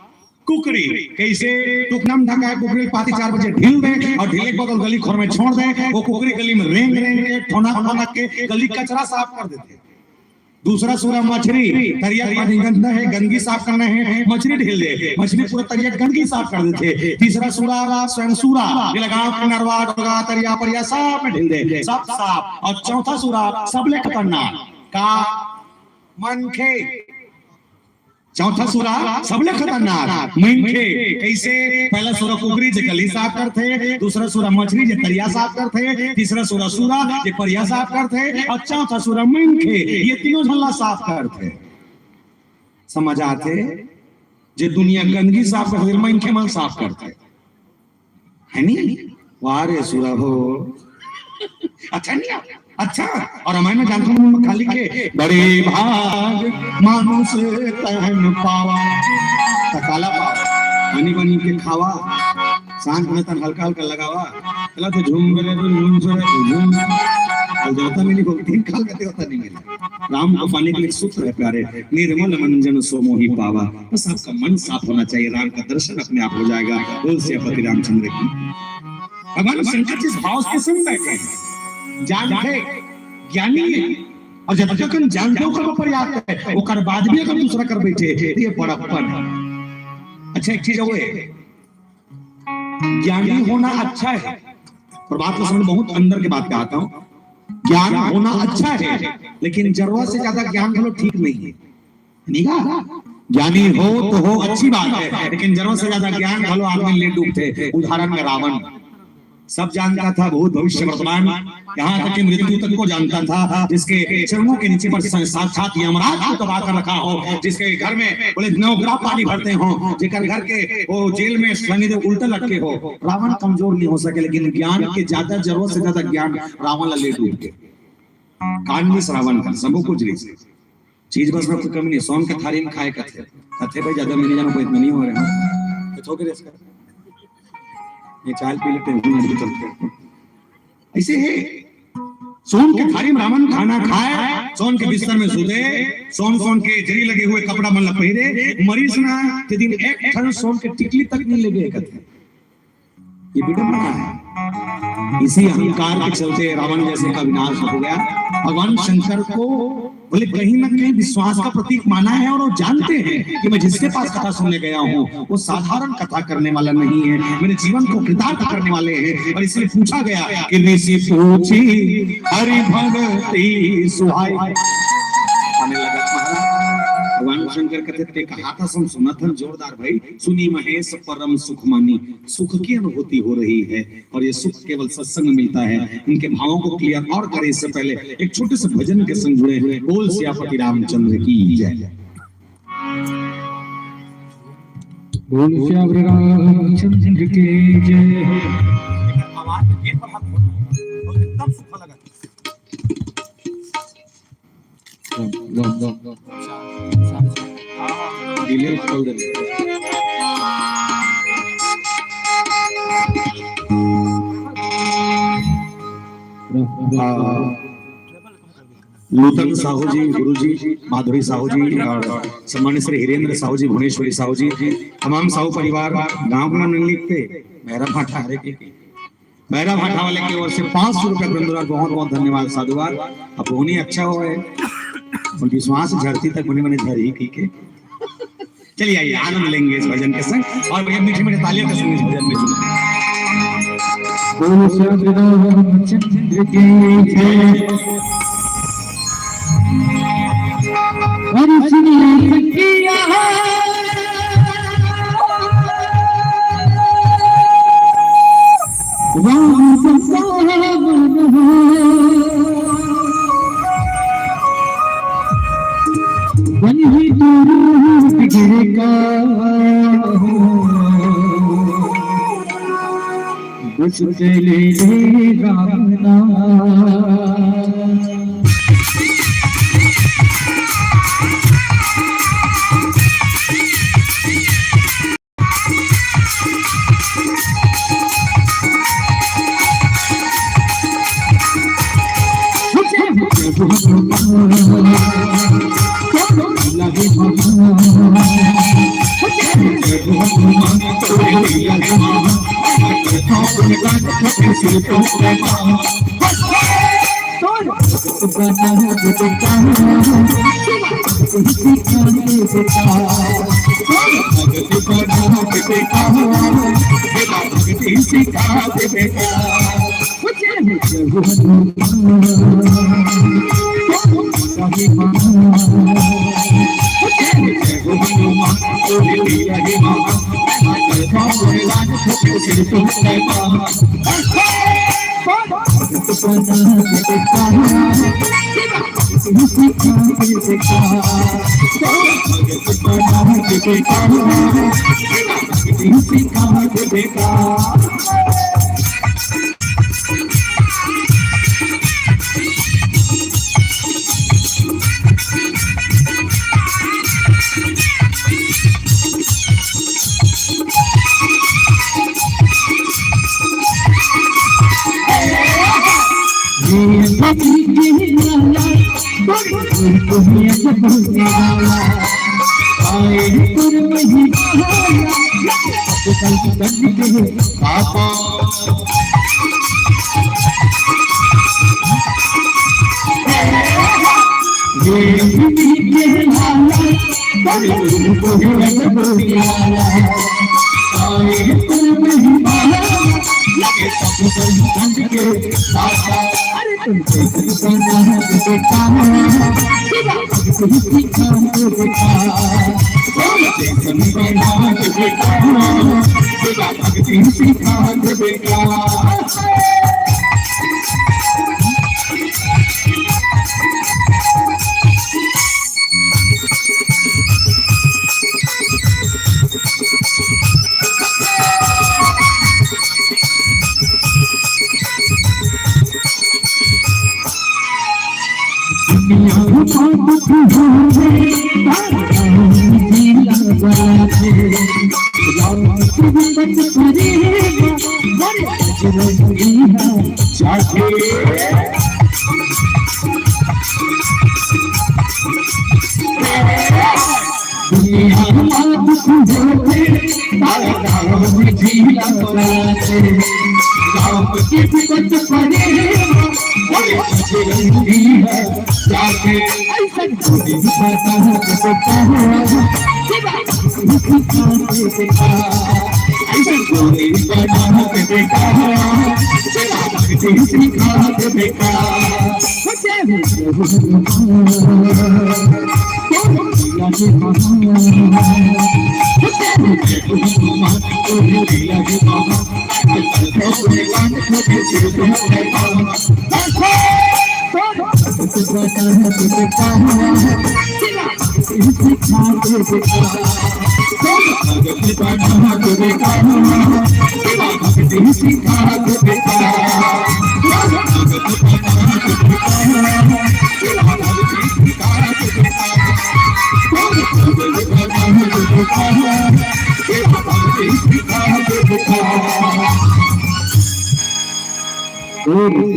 कुकरी। कइसे? टुकना में ढकाय कुकरी ल पाती चार बजे ढील दे अउ ढीले के बाद गली खोर में छोड़ दे। वो कुकरी गली में रेंग रेंग के, ठोनक ठोनक के गली कचरा साफ कर देथे। दूसरा सूरा मछरी, तरिया के पानी गंदा हे, गंदगी साफ करना हे, मछरी ढील दे, मछरी पूरा तरिया के गंदगी साफ कर देथे। तीसरा सूरा, स्वयं सूरा, ये लगाव के नरवा, डोलगा, तरिया, परिया सब में ढील दे, सब साफ। अउ चौथा सूरा सबले खतरनाक, का? मनखे। चौथा सूरा सबले खतरनाक, मनखे। कइसे? पहला सूरा कुकरी, जे गली साफ करथे, दूसरा सूरा मछरी, जे तरिया साफ करथे, तीसरा सूरा सूरा, जे परिया साफ करथे, अउ चौथा सूरा मनखे। ये तीनों झन ला साफ करथे। समझ आथे? जे दुनिया गंदगी साफ करथे, मनखे मन साफ करथे। हे नी? वाह रे सुरा हो। अच्छा नइ हे? अच्छा, अउ रामायण में जानथव, मन में खाली के, "बड़े भाग मानुष तन पावा।" त काला पावा? आनी बानी के खावा, सांझ में तन हल्का हल्का लगावा, चला तो झूम करे तो झूम से झूम। अउ देवता मिली, भक्ति काल में देवता नइ मिले। राम को पाने के लिए सूत्र हे प्यारे, "निर्मल मन जन सो मोहि पावा।" बस आपका मन साफ होना चाहिए, राम का दर्शन अपने आप हो जाएगा। बोल सियापति रामचंद्र की। भगवान शंकर जिस भाव से सुन बैठे हैं, जानथे, ज्ञानी हे, अउ जब तक हम जानथे ओकर ऊपर याद है, ओकर बाद भी अगर दूसरा कर बैठे, तो ये बड़प्पन हे। अच्छा, एक चीज अउ हे, ज्ञानी होना अच्छा हे, पर बात को समझ, बहुत अंदर के बात कहत हंव। ज्ञान होना अच्छा हे, लेकिन जरूरत से ज्यादा ज्ञान घलो ठीक नइ हे। नइ हे? ज्ञानी हो तो हो, अच्छी बात हे, लेकिन जरूरत से ज्यादा ज्ञान घलो आदमी ले डूबथे। उदाहरण में रावण, सब जानता था, भूत, भविष्य, वर्तमान, यहाँ तक कि मृत्यु तक को जानता था। जिसके चरणों के नीचे पर सा-, साक्षात यमराज को दबा कर रखा हो, जिसके घर में बोले नवग्रह पानी भरते हो, जेकर घर के वो जेल में शनिदेव उल्टा लटके हो, रावण कमजोर नहीं हो सके। लेकिन ज्ञान के ज्यादा, जरूरत से ज्यादा ज्ञान रावण ला ले डूब के। कांड रावण का, सबो कुछ रहिस। चीज बस में कोई कमी नहीं, सोन के थारी में खाए कथे। कथे भाई, ज्यादा मैं नहीं जानव, कोई इतना नहीं हो रहे हैं। तो थोके रहिस का। ये चाय पी लेते हैं, हम भी चलते हैं। ऐसे है, सोन के थारी में रावण खाना खाए, सोन के बिस्तर में सुते, सोन, सोन के जरी लगे हुए कपड़ा मन ला पहिरे, मरीस ना, ते दिन एक ठन सोन के टिकली तक नहीं लगे कथे। ये विडंबना है। इसी अहंकार के चलते रावण जैसे का विनाश हो गया। भगवान शंकर को बोले, कहीं ना कहीं विश्वास का प्रतीक माना है और वो जानते हैं कि मैं जिसके पास कथा सुनने गया हूँ, वो साधारण कथा करने वाला नहीं है, मेरे जीवन को कृतार्थ करने वाले हैं। और इसलिए पूछा गया कि ऋषि पूछी हरि भक्ति सुहाई। आने लगा महाराज। भगवान शंकर कहते, "ते कहा था, हम सुना था जोरदार भाई, सुनी महेश परम सुख मानी।" सुख की अनुभूति हो रही है और ये सुख केवल सत्संग में मिलता है। इनके भावों को क्लियर और करें, इससे पहले एक छोटे से भजन के संग जुड़े। बोल सियापति रामचंद्र की जय। बोल सियावर रामचंद्र की जय। आवाज में गेट पर हाथ खोलो और एकदम सूखा लगा। लो, लो, लो, लो। डिले कर दे। लो, लो, लो। नूतन साहू जी, गुरु जी, माधुरी साहू जी और सम्मानित श्री हिरेंद्र साहू जी, भुवनेश्वरी साहू जी, तमाम साहू परिवार, गांव का नाम नहीं लिखते, भैरा भाटा हरे के, भैरा भाटा वाले की ओर से पाँच सौ रुपया पिंदुरा, बहुत बहुत धन्यवाद, साधुवाद। अब होनी अच्छा हो है, और विश्वास झरती तक बने बने झर ही की के। चलिए आइए, आनंद लेंगे इस भजन के संग और भैया मीठे मीठे तालियों के संग इस भजन में जुड़े। बोलो श्याम रामचंद्र की जय। हरि श्री सखिया राम बसावन हो, वही तो रूप गिर का हो, बस चले रे राम नाम।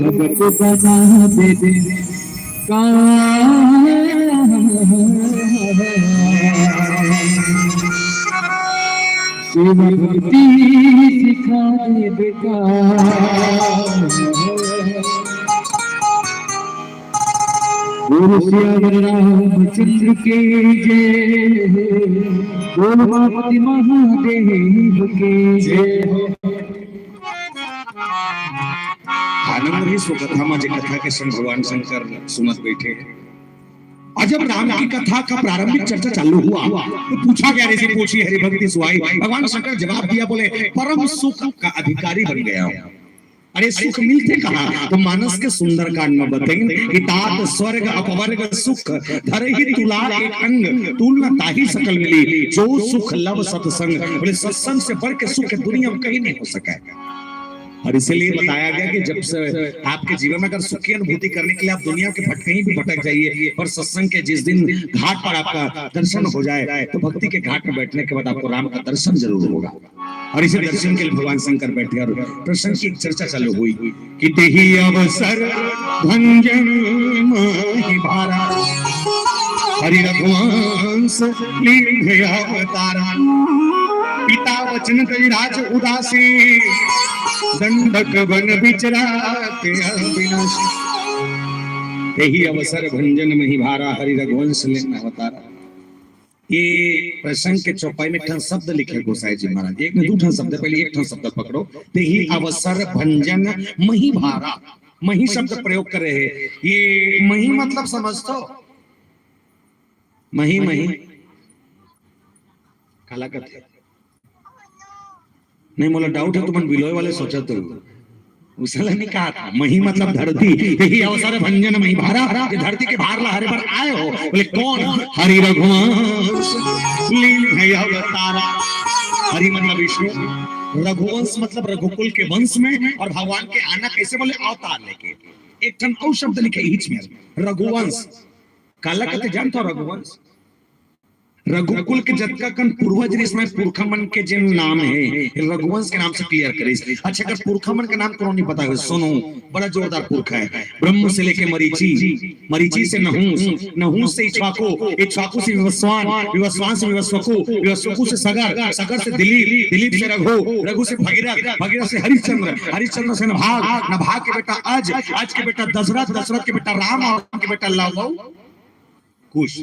भगत बना दे दे का। शिव भक्ति सिखाए बेटा। बोल सियावर रामचंद्र के जय हो। बोल पार्वती महादेव के जय हो। आनंद रहिस वो कथा म, जे कथा के संग भगवान शंकर सुनत बैठे। और जब राम की कथा का प्रारंभिक चर्चा चालू हुआ, तो पूछा गया, ऋषि पूछी, हरि भक्ति सुहाई। भगवान शंकर जवाब दिया, बोले, "परम सुख का अधिकारी बन गया हूँ।" अरे, सुख मिलथे कहाँ? तो मानस के सुंदरकांड में बताइन कि तात स्वर्ग अपवर्ग सुख, धरहि तुला एक अंग, तुल न ताहि सकल मिली, जो सुख लव सत्संग। बोले, सत्संग से बढ़ के सुख दुनिया में कहीं नहीं हो सका है। और इसीलिए बताया गया कि जब से आपके जीवन में अगर सुख की अनुभूति करने के लिए आप दुनिया के भट, कहीं भी भटक जाइए, पर सत्संग के जिस दिन घाट पर आपका दर्शन हो जाए, तो भक्ति के घाट में बैठने के बाद आपको राम का दर्शन जरूर होगा। और इसे दर्शन के लिए भगवान शंकर बैठे और प्रसंग की एक चर्चा चालू हुई कि तेहि अवसर भंजन माहि भारा, हरि रघुवंश लीन्ह अवतारा। पिता वचन कहि राज उदासी, दंडक वन बिचरात अविनाशी। तेहि अवसर भंजन महि भारा, हरि रघुवंश लीन्ह अवतारा। ये प्रसंग के चौपाई में एक ठन शब्द लिखे गोसाई जी महाराज, एक नहीं, दू ठन शब्द, पहले एक ठन शब्द पकड़ो, तेहि अवसर भंजन महि भारा। महि शब्द प्रयोग करे हे। ये महि मतलब समझथो? महि, महि काला कथे? नहीं, मोला डाउट है, तुमन बिलोय वाले सोचत हो। उसला नहीं कहा था, मही मतलब धरती, तेहि अवसर भंजन मही भारा, ये धरती के भार ला हरे बर आए हो। बोले, कौन? हरि रघुवंश लीन्ह अवतारा। हरि मतलब विष्णु, रघुवंश मतलब रघुकुल के वंश में, और भगवान के आना कैसे? बोले, अवतार लेके। एक ठन अउ शब्द लिखे इही में, रघुवंश। काला कथे जानथो रघुवंश? रघुकुल के जतका कन पूर्वज रिहिस, मैं पुरखा मन के जेन नाम हे, रघुवंश के नाम से क्लियर करिस। अच्छा, अगर पुरखा मन के नाम कोनो नहीं पता हो, सुनो, बड़ा जोरदार पुरखा है। ब्रह्म से लेके मरीचि, मरीचि से नहुस, नहुस से इक्ष्वाकु, इक्ष्वाकु से विवस्वान, विवस्वान से विवस्वकु, विवस्वकु से सगर, सगर से दिलीप, दिलीप से रघु, रघु से भगीरथ, भगीरथ से हरिश्चंद्र, हरिश्चंद्र से नभाग, नभाग के बेटा अज, अज के बेटा दशरथ, दशरथ के बेटा राम और राम के बेटा लव, कुश।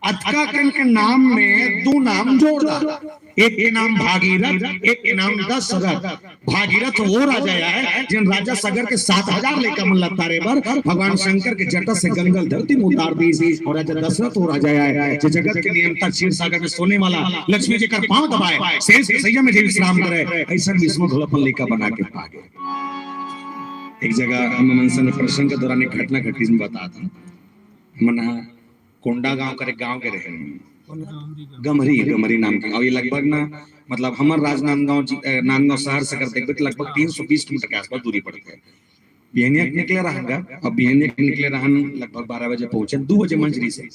अतका कन के नाम में दू नाम जोड़ दा। एक के नाम भागीरथ, एक के नाम दशरथ। भागीरथ वो राजा आय, जेन राजा सगर के सात हजार लइका मन ल तारे बर भगवान शंकर के जटा से गंगा ल धरती में उतार दीस। अउ राजा दशरथ वो राजा आय, जे जगत के नियंता, क्षीर सागर में सोने वाला, लक्ष्मी जेकर पांव दबाय, शेष के सैया में जे विश्राम करे, अइसन विष्णु घलो अपन लइका बना के पागे। एक जगह हम मन संग प्रसंग के दौरान एक घटना घटिस, मैं बतात हंव। हमन ह कोंडागांव करे गांव के रहेन, गमरी, गमरी नाम के। अउ ये लगभग ना, मतलब, हमर राजनांदगांव जि-, अ, नांदगांव शहर से अगर देखबे, तो लगभग तीन सौ बीस किलोमीटर के आसपास दूरी पड़थे। बिहनिया के निकले रहन गा, अब बिहनिया के निकले रहन, लगभग बारह बजे पहुंचेन, दू बजे मंच रहिसे।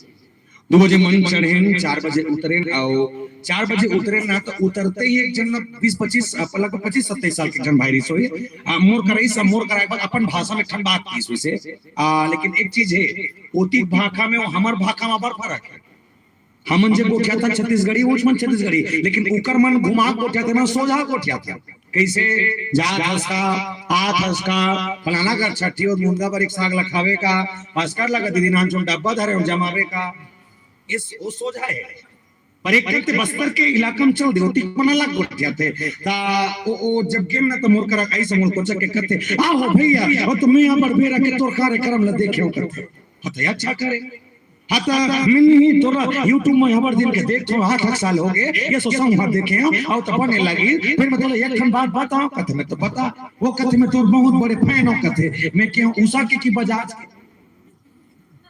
दू बजे मंच चढ़ेन, चार बजे उतरेन, अउ चार बजे उतरेन ना, तो उतरते ही एक झन ना बीस पच्चीस, अ, लगभग पच्चीस सत्ताईस साल के एक झन भाई रहिस होही। आ, मोर करा रहिस, मोर करा के बाद अपन भाषा में एक ठन बात कहिस होही से। आ, लेकिन एक चीज हे, ओती भाखा में अउ हमर भाखा में बड़ फरक हे। हमन जे गोठियाथन छत्तीसगढ़ी, ओच मन छत्तीसगढ़ी, लेकिन ओकर मन घुमा गोठियाथे ना, सोझा गोठियाथे। कइसे जात हस का, आत हस का, फलाना घर छट्ठी अउ मुनगा बर एक साग ल खावे का, भास्कर लगा दीदी नानचुन डब्बा धरे अउ जमावे का। इस, वो सोझा हे। पर एक करते बस्तर के इलाका में चल दे, ओती मन अलग गोठियाथे। ता ओ, ओ जब गेन ना, त मोर करा अइसे मोर कोचक के कथे, "आ हो भइया, ओ तो मैं यहाँ पर बेरा के तोर कार्यक्रम ल देखे हंव," कथे। हाँ, त अच्छा करे। हाँ, त मैं ही तोला YouTube में हबर दिन के देखथंव, आठ, आठ साल होगे, ये सोचहूं हाँ देखे हंव, अउ त बने लगिस, फिर मैं तोला एक ठन बात बतावंव, कथे, "मैं तो बता।" वो कथे, "मैं तोर बहुत बड़े fan हंव," कथे। मैं कहेंव, "उषा के कि बजाज के?"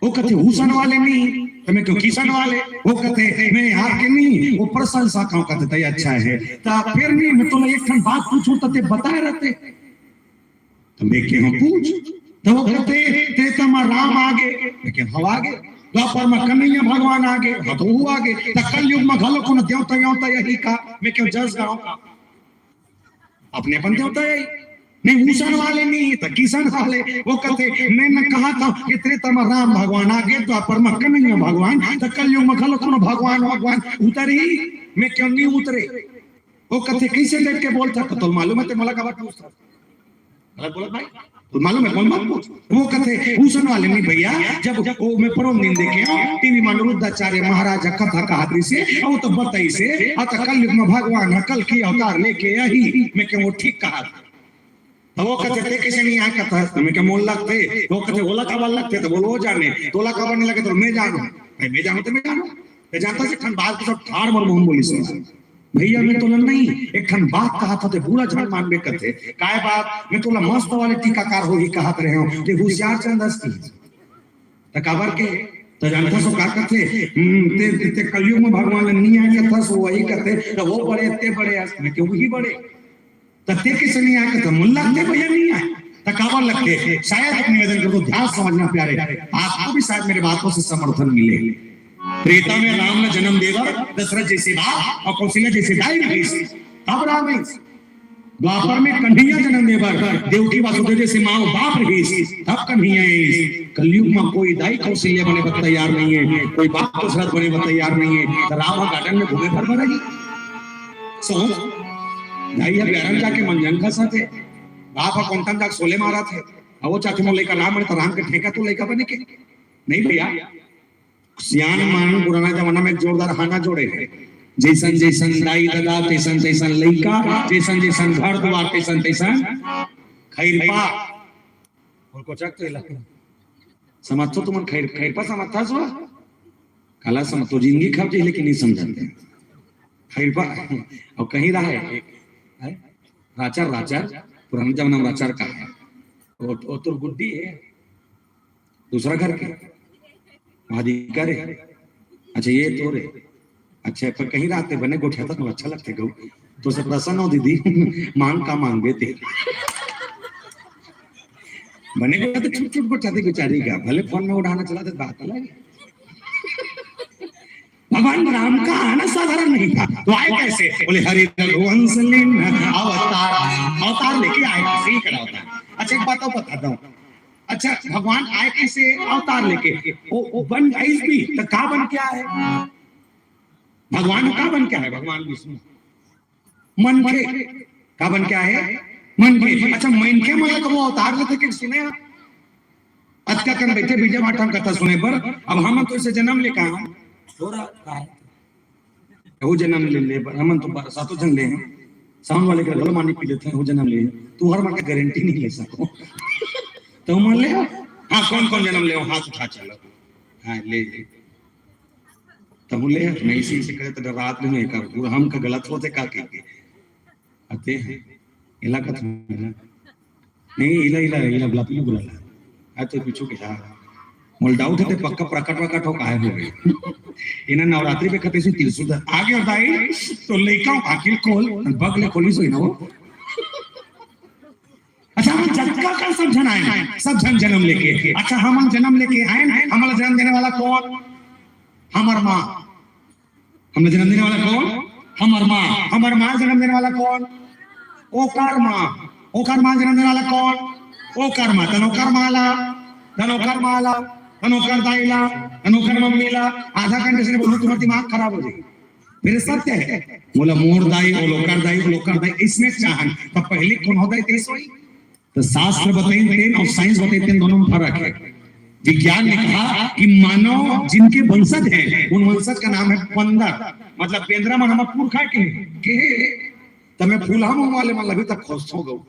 वो कथे, "उषा वाले नहीं।" त मैं कहेंव, "किसन वाले?" वो कथे, "मैं यार के नहीं, वो प्रशंसा का," कथे, "त अच्छा हे।" त फिर नहीं, मैं तोला एक ठन बात पूछहूं, त तैं बताए रहते। त मैं कहेंव, "पूछ।" त वो कथे, "त्रेता म राम आगे।" मैं कहेंव, "हव आगे।" "द्वापर म कन्हैया भगवान आगे।" "हाँ, त वो आगे।" "त कलयुग म घलो कोनो देवता वेवता आही का?" मैं कहेंव, "जसगांव का।" अपने अपन देवता हे। नहीं, उषा वाले नहीं, त किसन वाले। वो कथे, "मैं न कहा था कि त्रेता म राम भगवान आगे, द्वापर म कन्हैया भगवान, त कलयुग म घलो कोनो भगवान, भगवान उतरही?" मैं कहेंव, "नहीं उतरे।" वो कथे, "कइसे देख के बोलथस?" त तोला मालूम हे, तैं मोला काबर पूछथस? गलत बोलत भाई, तोला मालूम हे, बोल मत पूछ। वो कथे, "उषा वाले नहीं भइया, जब वो मैं परोन दिन देखे हंव, टीवी म अनिरुद्धाचार्य महाराज ह कथा कहत रहिसे, अउ तो बताइसे, अतका कलयुग म भगवान ह कलकी अवतार लेके आही।" मैं कहेंव, "वो ठीक कहत।" त वो कथे, "तैं कइसे नहीं आय कथा?" त मैं कहेंव, "मोला लगथे।" त वो कथे, "ओला काबर लगथे?" त बोल, "वो जाने।" "तोला काबर नहीं लगे?" त मैं जानहूं। भाई, मैं जानहूं त मैं जानहूं। त जानथस, एक ठन बात के सब ठाड़ मोर मुंह म बोलिस। भइया, मैं तोला नहीं, एक ठन बात कहत हंव, तैं बुरा झन मानबे कथे। काय बात? मैं तोला मस्त वाले टीकाकार होही कहत रहेंव, तैं हुसियारचंद अस कहिस। त काबर के? त जानथस ओ का कथे? हम्म, तैं, तैं कलयुग म भगवान ल नहीं आय कथस, वही कथे, त वो बड़े, तैं बड़े अस, मैं कहेंव वही बड़े। त तैं कइसे नहीं आय कथस? मोला लगथे भइया नहीं आय। त काबर लगथे? शायद, एक निवेदन करथंव, ध्यान से समझना प्यारे, आपको भी शायद मेरे बातों से समर्थन मिले। त्रेता में राम ल जनम दे बर दशरथ जइसे बाप अउ कौशल्या जइसे दाई रहिस, तब राम आइस। द्वापर में कन्हैया जनम दे बर देवकी वासुदेव जइसे माँ अउ बाप रहिस, तब कन्हैया आइस। कलयुग म कोई दाई कौशल्या बने बर तैयार नहीं हे, कोई बाप दशरथ बने बर तैयार नहीं हे, त राम ह garden में घूमे बर बर आही? सोच, दाई ह बेरा म जाके मंजन खसत हे, बाप ह कोंटा म जाके शोले मारत हे, अउ वो चाहथे मोर लइका राम बने, त राम के ठेका तो लइका बने के? नहीं भइया, सियान मन पुराना जमाना में जोरदार हाना जोड़े हे, "जइसन जइसन दाई ददा, तइसन तइसन लइका, जइसन जइसन घर दुवार, तइसन तइसन खइरपा।" अउ कोचक तो इला समझथो तुमन, खइर-, खइरपा समझथस वो? काला समझ, तो जिंदगी खप जाही, लेकिन नहीं समझत हे। खइरपा, अउ कहीं रहा हे, हैं? राचर, राचर, पुराना जमाना में राचर कहा हे। वो, वो तो गुड्डी हे। दूसरा घर के? वहाँ अधिकारी? अच्छा, ये तो रे। अच्छा, पर कहीं रहते बने गोठियाथस, मोला अच्छा लगथे गऊ। तोर से प्रसन्न हंव दीदी, मांग का मांगबे तैं। बने गोठियाथस, छुट छुट गोठियाथे बेचारी का, भले फोन में उड़ाना चलाथे, बात अलग हे। भगवान राम का आना साधारण नहीं था, तो आए कैसे? बोले, "हरि रघुवंश लीन अवतार।" अवतार लेके आए, सही करा होता। अच्छा, एक बात अउ बता दूं, अच्छा, भगवान आए कइसे? अवतार लेके। ओ, ओ बन आइस भी, त का बन के आए? भगवान का बन के आए? भगवान विष्णु। मनखे। का बन के आए? मनखे। अच्छा, मनखे मन ला कभू अवतार लेथे के सुने हव? अतका कन बइठे बीजा माठा म कथा सुने बर। अब हमन तो अइसे जनम ले कहा, तोरा का है? वो जन्म ले ले, हमन तो सातों जन ले हैं। साउंड वाले के गल मानी पी लेते हैं, वो जन्म ले। तू हर मन के गारंटी नहीं ले सको। तो मन ले, हाँ, कौन कौन जन्म ले, हाथ उठा चलो। हाँ, ले ले। तब ले, मैं इसी से करे तो रात में कर, पूरा हम का गलत होते का के के। आते हैं, इलाका था ना। नहीं, इला, इला, इला, गुलाबी, गुलाबी। आज तो पीछू के जा। मोल डाउट है, ते पक्का प्रकट, प्रकट हो, काहे हो गई? इन्हें नवरात्रि पे कते से त्रिशूल धर। आगे और दाई, तो लेकर आखिर खोल, बगले खोली सोई ना वो। अच्छा, हम जतका का सब जन आए, सब जन जन्म लेके। अच्छा, हम जन्म लेके आए, हमारा जन्म देने वाला कौन? हमर माँ। हमला जन्म देने वाला कौन? हमर माँ। हमर माँ जन्म देने वाला कौन? ओकर माँ। ओकर माँ जन्म देने वाला कौन? ओकर माँ। तन ओकर माँ ला, तन ओकर माँ ला, तन ओकर दाई ला, तन ओकर मम्मी ला। आधा घंटे से बोलूँ, तुम्हारा दिमाग खराब हो जाएगा। मेरे सत्य है, बोला मोर दाई, बोल ओकर दाई, बोल ओकर दाई, इसमें चाहन। तो पहले कौन होता है, तेईस वही? तो शास्त्र बताइन तेन और साइंस बताइन तेन, दोनों में फर्क है। विज्ञान ने कहा कि मानव जिनके वंशज हैं, उन वंशज का नाम है बंदर। मतलब बेंदरा मन हमर पुरखा के, के त मैं फूलहा मुंह वाले मन अभी तक खोजथों गऊ,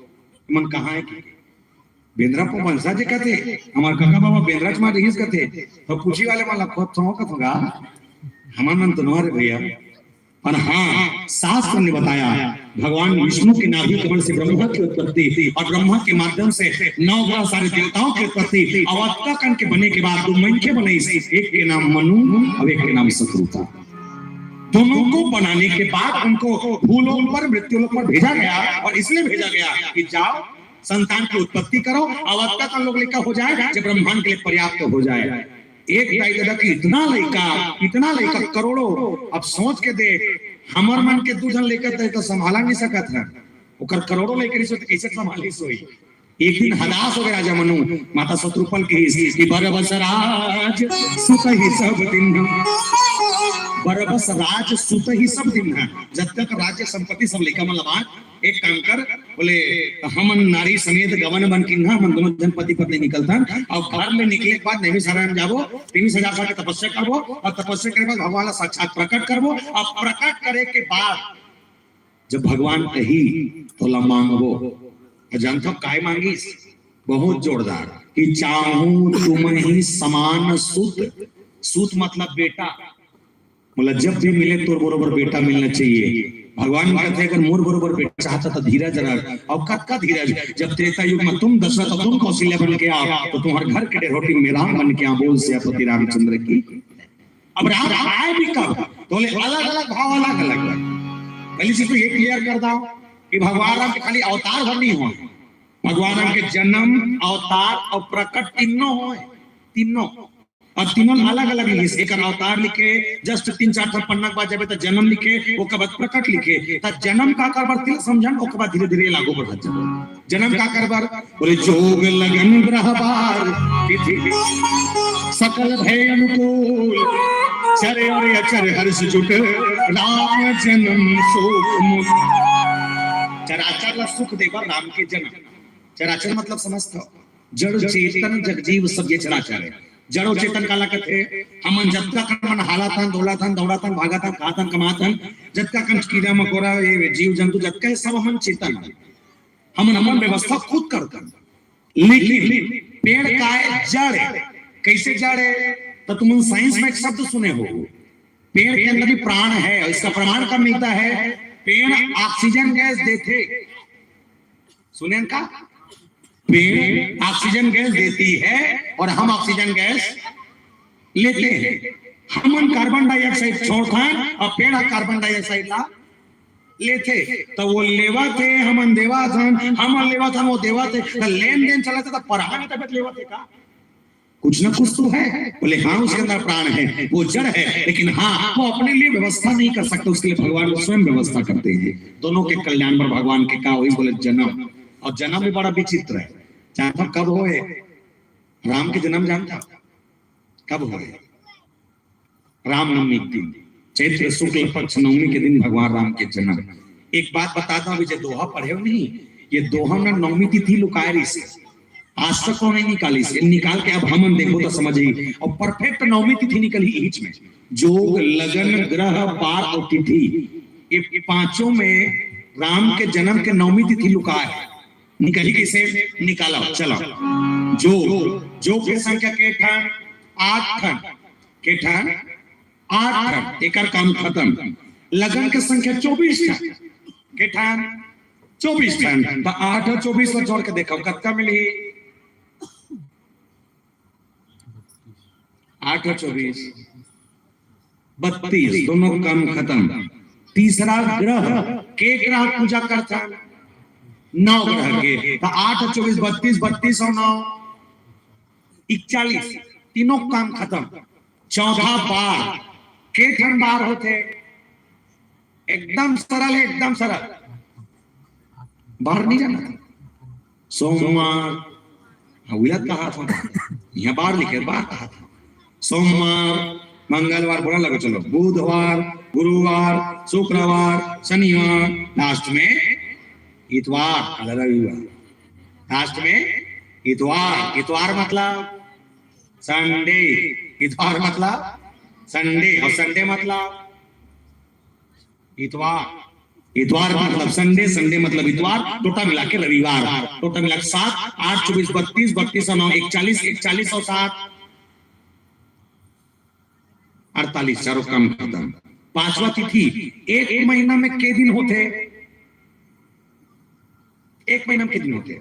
मन कहाँ है कि बेंदरा को वंशज कथे, हमार काका बाबा बेंदरा च मार रहीस कथे, तो पूछी वाले मन ला खोजथों कथों गा, हमन मन तो नोहर भैया। और हाँ, शास्त्र ने बताया, भगवान विष्णु के नाभि कमल से ब्रह्मा की उत्पत्ति और ब्रह्मा के माध्यम से नौ ग्रह सारे देवताओं की उत्पत्ति। अवतार कन के बने के बाद दो मनखे बने, एक के नाम मनु और एक के नाम शत्रुघ्न। दोनों को बनाने के बाद उनको भूलोक पर, मृत्युलोक पर भेजा गया और इसलिए भेजा गया कि जाओ संतान की उत्पत्ति करो, अवतार कन लोग लेकर हो जाए, जब ब्रह्मांड के लिए पर्याप्त हो जाए। एक दाई ददा कि इतना लइका, इतना लइका करोड़ों, अब सोच के देख, हमर मन के दू झन लइका त संभाला नहीं सकत है, ओकर करोड़ों लइका रहिस त कैसे संभालिस होई? एक दिन हदास हो गए राजा मनु, माता शत्रुपल कहिस कि बरबस राज सुत ही सब दिन, बरबस राज सुत ही सब दिन है, जब तक राज्य संपत्ति सब लइका मन ला बांट, एक काम कर, बोले, हमन नारी समेत गवन बन किन्हा, हमन दोनों जन पति पत्नी निकलथन, और घर ले निकले के बाद नेमी सारा हम जाबो, तेमी सजा के तपस्या करबो, और तपस्या करे बाद भगवान ला साक्षात प्रकट करबो, और प्रकट करे के बाद जब भगवान कही, तोला मांगबो। और जानथो काय मांगिस? बहुत जोरदार, कि चाहूं तुम ही समान सुत। सुत मतलब बेटा। बोला, जब भी मिले तोर बरोबर बेटा मिलना चाहिए। भगवान कहते हैं, अगर मोर बरोबर बेटा चाहता तो धीरज रख। और कतका धीरज? जब त्रेता युग में तुम दशरथ और तुम कौशल्या बन के आओ, तो तुम्हारे घर के डेढ़ोटी में राम बन के आओ। बोल सियापति रामचंद्र की। अब राम आए भी कब? तो बोले, अलग-अलग भाव, अलग-अलग भाव। पहली चीज तो ये क्लियर कर दो कि भगवान राम के खाली अवतार भर नहीं हुआ, भगवान राम के जन्म, अवतार और प्रकट तीनों हुए, तीनों। और तीनों अलग-अलग लिखे, एक अवतार लिखे, just तीन चार ठन पन्ना के बाद जब तक जन्म लिखे, ओकर बाद प्रकट लिखे। त जन्म का कर बर तिला समझन, ओकर बाद धीरे-धीरे लागू बढ़त जाबो। जन्म का कर बर? बोले, जोग लगन ग्रह बार तिथि सकल भय अनुकूल, चर और अचर हर्ष जुट राम जन्म सुख मुख। चराचर ला सुख देबर राम के जन्म। चराचर मतलब समस्त जड़ चेतन जगजीव सब ये चराचर है। जड़ और चेतन काला कथे? हमन जतका कन मन हालाथन, डोलाथन, दौड़ाथन, भागाथन, खाथन, कमाथन, जतका कन कीड़ा मकोड़ा, ये जीव जंतु जतका है, सब हमन चेतन है। हमन अपन व्यवस्था खुद करथन। लेकिन पेड़ काय जड़ है। कैसे जड़ है? तो तुमन साइंस में एक शब्द सुने हो, पेड़ के अंदर भी प्राण है। और इसका प्रमाण कब मिलता है? पेड़ ऑक्सीजन गैस देथे। सुने का? पेड़ ऑक्सीजन गैस देती है और हम ऑक्सीजन गैस लेते हैं। हमन कार्बन डाइऑक्साइड छोड़थन और पेड़ कार्बन डाइऑक्साइड ला लेथे। तो वो लेवत हे, हमन देवत हन, हमन लेवत हन, वो देवत हे। तो लेन देन चलत हे, तो परान तबियत लेवत हे का? कुछ ना कुछ तो है। बोले, हाँ, उसके अंदर प्राण है, वो जड़ है, लेकिन हाँ, वो अपने लिए व्यवस्था नहीं कर सकता, उसके लिए भगवान स्वयं व्यवस्था करते हैं। दोनों के कल्याण पर भगवान के का वही बोले जन्म। और जन्म भी बड़ा विचित्र है। जानता कब होए? राम के जन्म जानता कब होए? रामनवमी के दिन, चैत्र शुक्ल पक्ष नवमी के दिन भगवान राम के जन्म। एक बात बताता हूँ, अभी जे दोहा पढ़े हो नहीं, ये दोहा ना नवमी तिथि लुकाए रही से, आज तक को नहीं निकाली से, निकाल के अब हमन देखो तो समझ ही। और परफेक्ट नवमी तिथि निकली इच में। जोग, लगन, ग्रह, बार और तिथि, ये पांचों में राम के जन्म के नौमी तिथि लुकाय हे। निकलही कइसे? निकालो, चलो। जोग, जोग के संख्या के ठन? आठ ठन। के ठन? आठ ठन। एकर काम खतम। लगन के संख्या चौबीस ठन। के ठन? चौबीस ठन। त आठ और चौबीस ला जोड़ के देखो, कतका मिलही? आठ और चौबीस, बत्तीस, दोनों काम खतम। तीसरा ग्रह, के ग्रह पूजा करथन? नौ ग्रह के। त आठ और चौबीस, बत्तीस, बत्तीस और नौ, इकतालीस, तीनों काम खतम। चौदह बार, के ठन बार होथे? एकदम सरल हे, एकदम सरल। बार नहीं जाना था। सोमवार, हाँ, उलट कहा था। यहाँ बार लिखे, बार कहा था। सोमवार, मंगलवार, बोला लगा, चलो, बुधवार, गुरुवार, शुक्रवार, शनिवार, लास्ट में इतवार, अरे रविवार, लास्ट में इतवार। इतवार मतलब संडे, इतवार मतलब संडे, और संडे मतलब इतवार। इतवार मतलब संडे, संडे मतलब इतवार, टोटल मिला के रविवार। टोटल मिला के सात, आठ चौबीस बत्तीस, बत्तीस और नौ इकतालीस, इकतालीस और सात अड़तालीस, चारों काम खतम। पांचवा तिथि, एक महीना में के दिन होथे? एक महीना में के दिन होथे?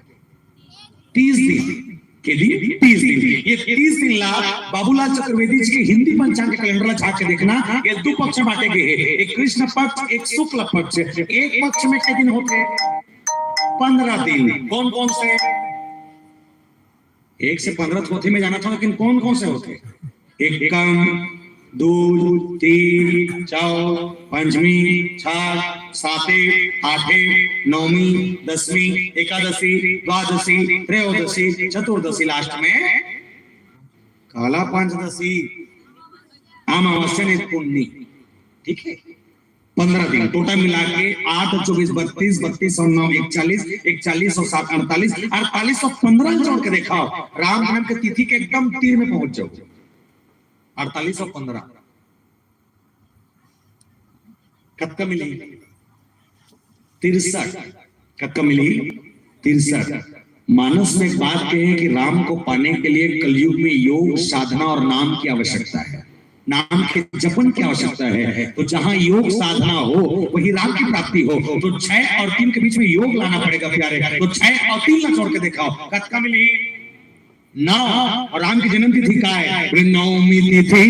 तीस दिन। के दिन? तीस दिन। ये तीस दिन ला बाबूलाल चतुर्वेदी जी के हिंदी पंचांग के कैलेंडर ला झांक के देखना, ये दू पक्ष में बांटे गए हैं, एक कृष्ण पक्ष, एक शुक्ल पक्ष। एक पक्ष में के दिन होथे? पन्द्रह दिन। कौन कौन से? एक से पन्द्रह तो होथे, मैं जानत हूं, लेकिन कौन कौन से होथे? एकम, दूज, तीज, चौथ, पंचमी, छठ, साते, आठे, नौमी, दसमी, एकादशी, द्वादशी, त्रयोदशी, चतुर्दशी, लास्ट में काला पंचदशी, अमावस्या ने पुन्नी। ठीक है, पन्द्रह दिन, टोटल मिला के आठ और चौबीस बत्तीस, बत्तीस और नौ इकतालीस, इकतालीस और सात अड़तालीस, अड़तालीस और पन्द्रह जोड़ के देखो, राम जन्म के तिथि के एकदम तीर में पहुंच जाओ। अड़तालीस और पन्द्रह कतका मिली? तिरसठ। कतका मिली? तिरसठ। मानस में एक बात कहे कि राम को पाने के लिए कलयुग में योग साधना और नाम की आवश्यकता है, नाम के जपन की आवश्यकता है। तो जहां योग साधना हो, वहीं राम की प्राप्ति हो। तो छह और तीन के बीच में योग लाना पड़ेगा प्यारे। तो छह और तीन ला जोड़ के दिखाओ, कतका मिली? नौ। और राम की जन्म तिथि का है? बोले, नवमी तिथि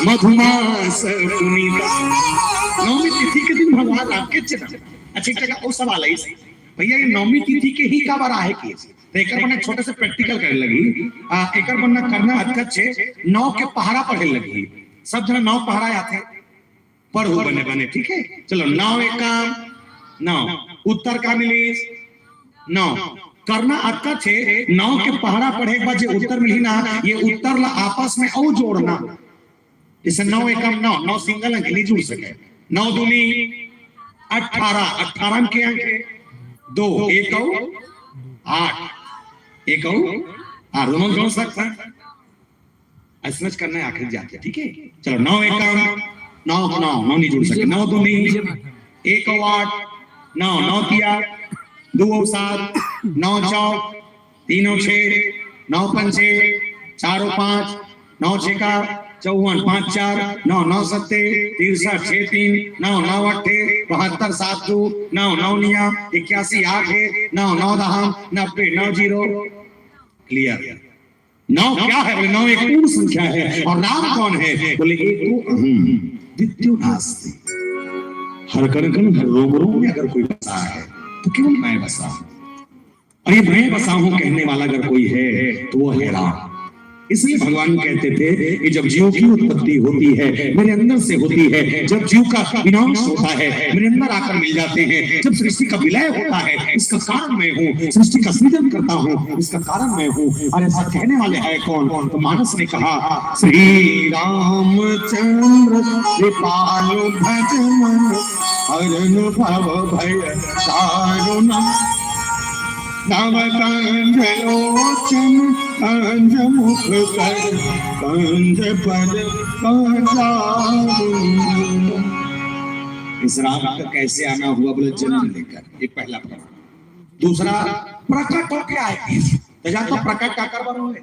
मधुमास पुनीता। नवमी तिथि के दिन भगवान राम के जन्म। अच्छा, एक जगह और सवाल है इस, भैया, ये नवमी तिथि के ही का बार आहे कि? तो एक बार छोटे से प्रैक्टिकल करे लगी। आ, एक बार करना अतका छे, नौ के पहाड़ा पढ़े लगी। सब जना नौ पहाड़ा आथे, पढ़ो बने बने, ठीक है? चलो, नौ एकम नौ, उत्तर का मिली? नौ। करना अतका छे, नौ के पहाड़ा पढ़े के बाद जो उत्तर मिली ना, ये उत्तर ला आपस में और जोड़ना। जैसे नौ एकम नौ, नौ सिंगल अंक नहीं जुड़ सके। नौ दूनी अठारह, अठारह में के अंक है? दो, एक और आठ, एक और आठ, दोनों जोड़ सकते हैं। अइसनच करना है, आखिरी जाके, ठीक है? चलो, नौ एकम नौ, नौ, नौ नहीं जुड़ सके, नौ दूनी एक और आठ, नौ, नौ तिया दो और सात, नौ चौक तीन और छः, नौ पंचे चार और पाँच, नौ छेका चौवन, पाँच चार नौ, नौ सत्ते तिरसठ, छः तीन नौ, नौ अट्ठे बहत्तर, सात दो नौ, नौ निया इक्यासी, आठ है नौ, नौ दहम नब्बे, नौ जीरो क्लियर। नौ क्या है? बोले, नौ एक पूर्ण संख्या है। और राम कौन है? बोले, एको अहम, द्वितीयो नास्ति। हर कण कण, हर रोम रोम में अगर कोई बसा है, तो केवल मैं बसा हूं। और ये मैं बसा हूं कहने वाला अगर कोई है, तो वो है राम। इसलिए भगवान कहते थे कि जब जीव की उत्पत्ति होती है, मेरे अंदर से होती है, जब जीव का विनाश होता है, मेरे अंदर आकर मिल जाते हैं, जब सृष्टि का विलय होता है, इसका कारण मैं हूँ, सृष्टि का सृजन करता हूँ, इसका कारण मैं हूँ। और ऐसा कहने वाले हैं कौन? तो मानस ने कहा, श्री रामचंद्र कृपालु भज मन, हरन भव भय दारुण। तव कंज लोचन कंज मुख कर कंज पद कंजावुन। इस राम का कैसे आना हुआ? बोले, जन्म लेकर। ये पहला प्रमाण। दूसरा, प्रकट होके आए। तो या तो प्रकट काकर बर होए,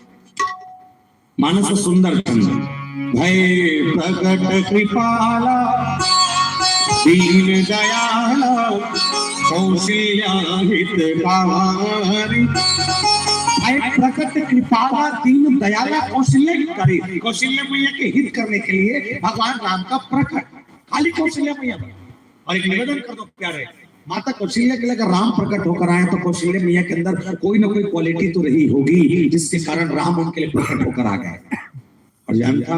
मानस सुंदर चंद भय प्रकट कृपाला दीन दयाला कौशल्या हितकारी। भय प्रकट कृपाला दीन दयाला कौशल्या हितकारी। कौशल्या मैया के हित करने के लिए भगवान राम का प्रकट, खाली कौशल्या मैया। और एक निवेदन कर दो प्यारे, माता कौशल्या के लिए अगर राम प्रकट होकर आए तो कौशल्या मैया के अंदर कोई ना कोई क्वालिटी तो रही होगी जिसके कारण राम उनके लिए प्रकट होकर आ गए। और जानता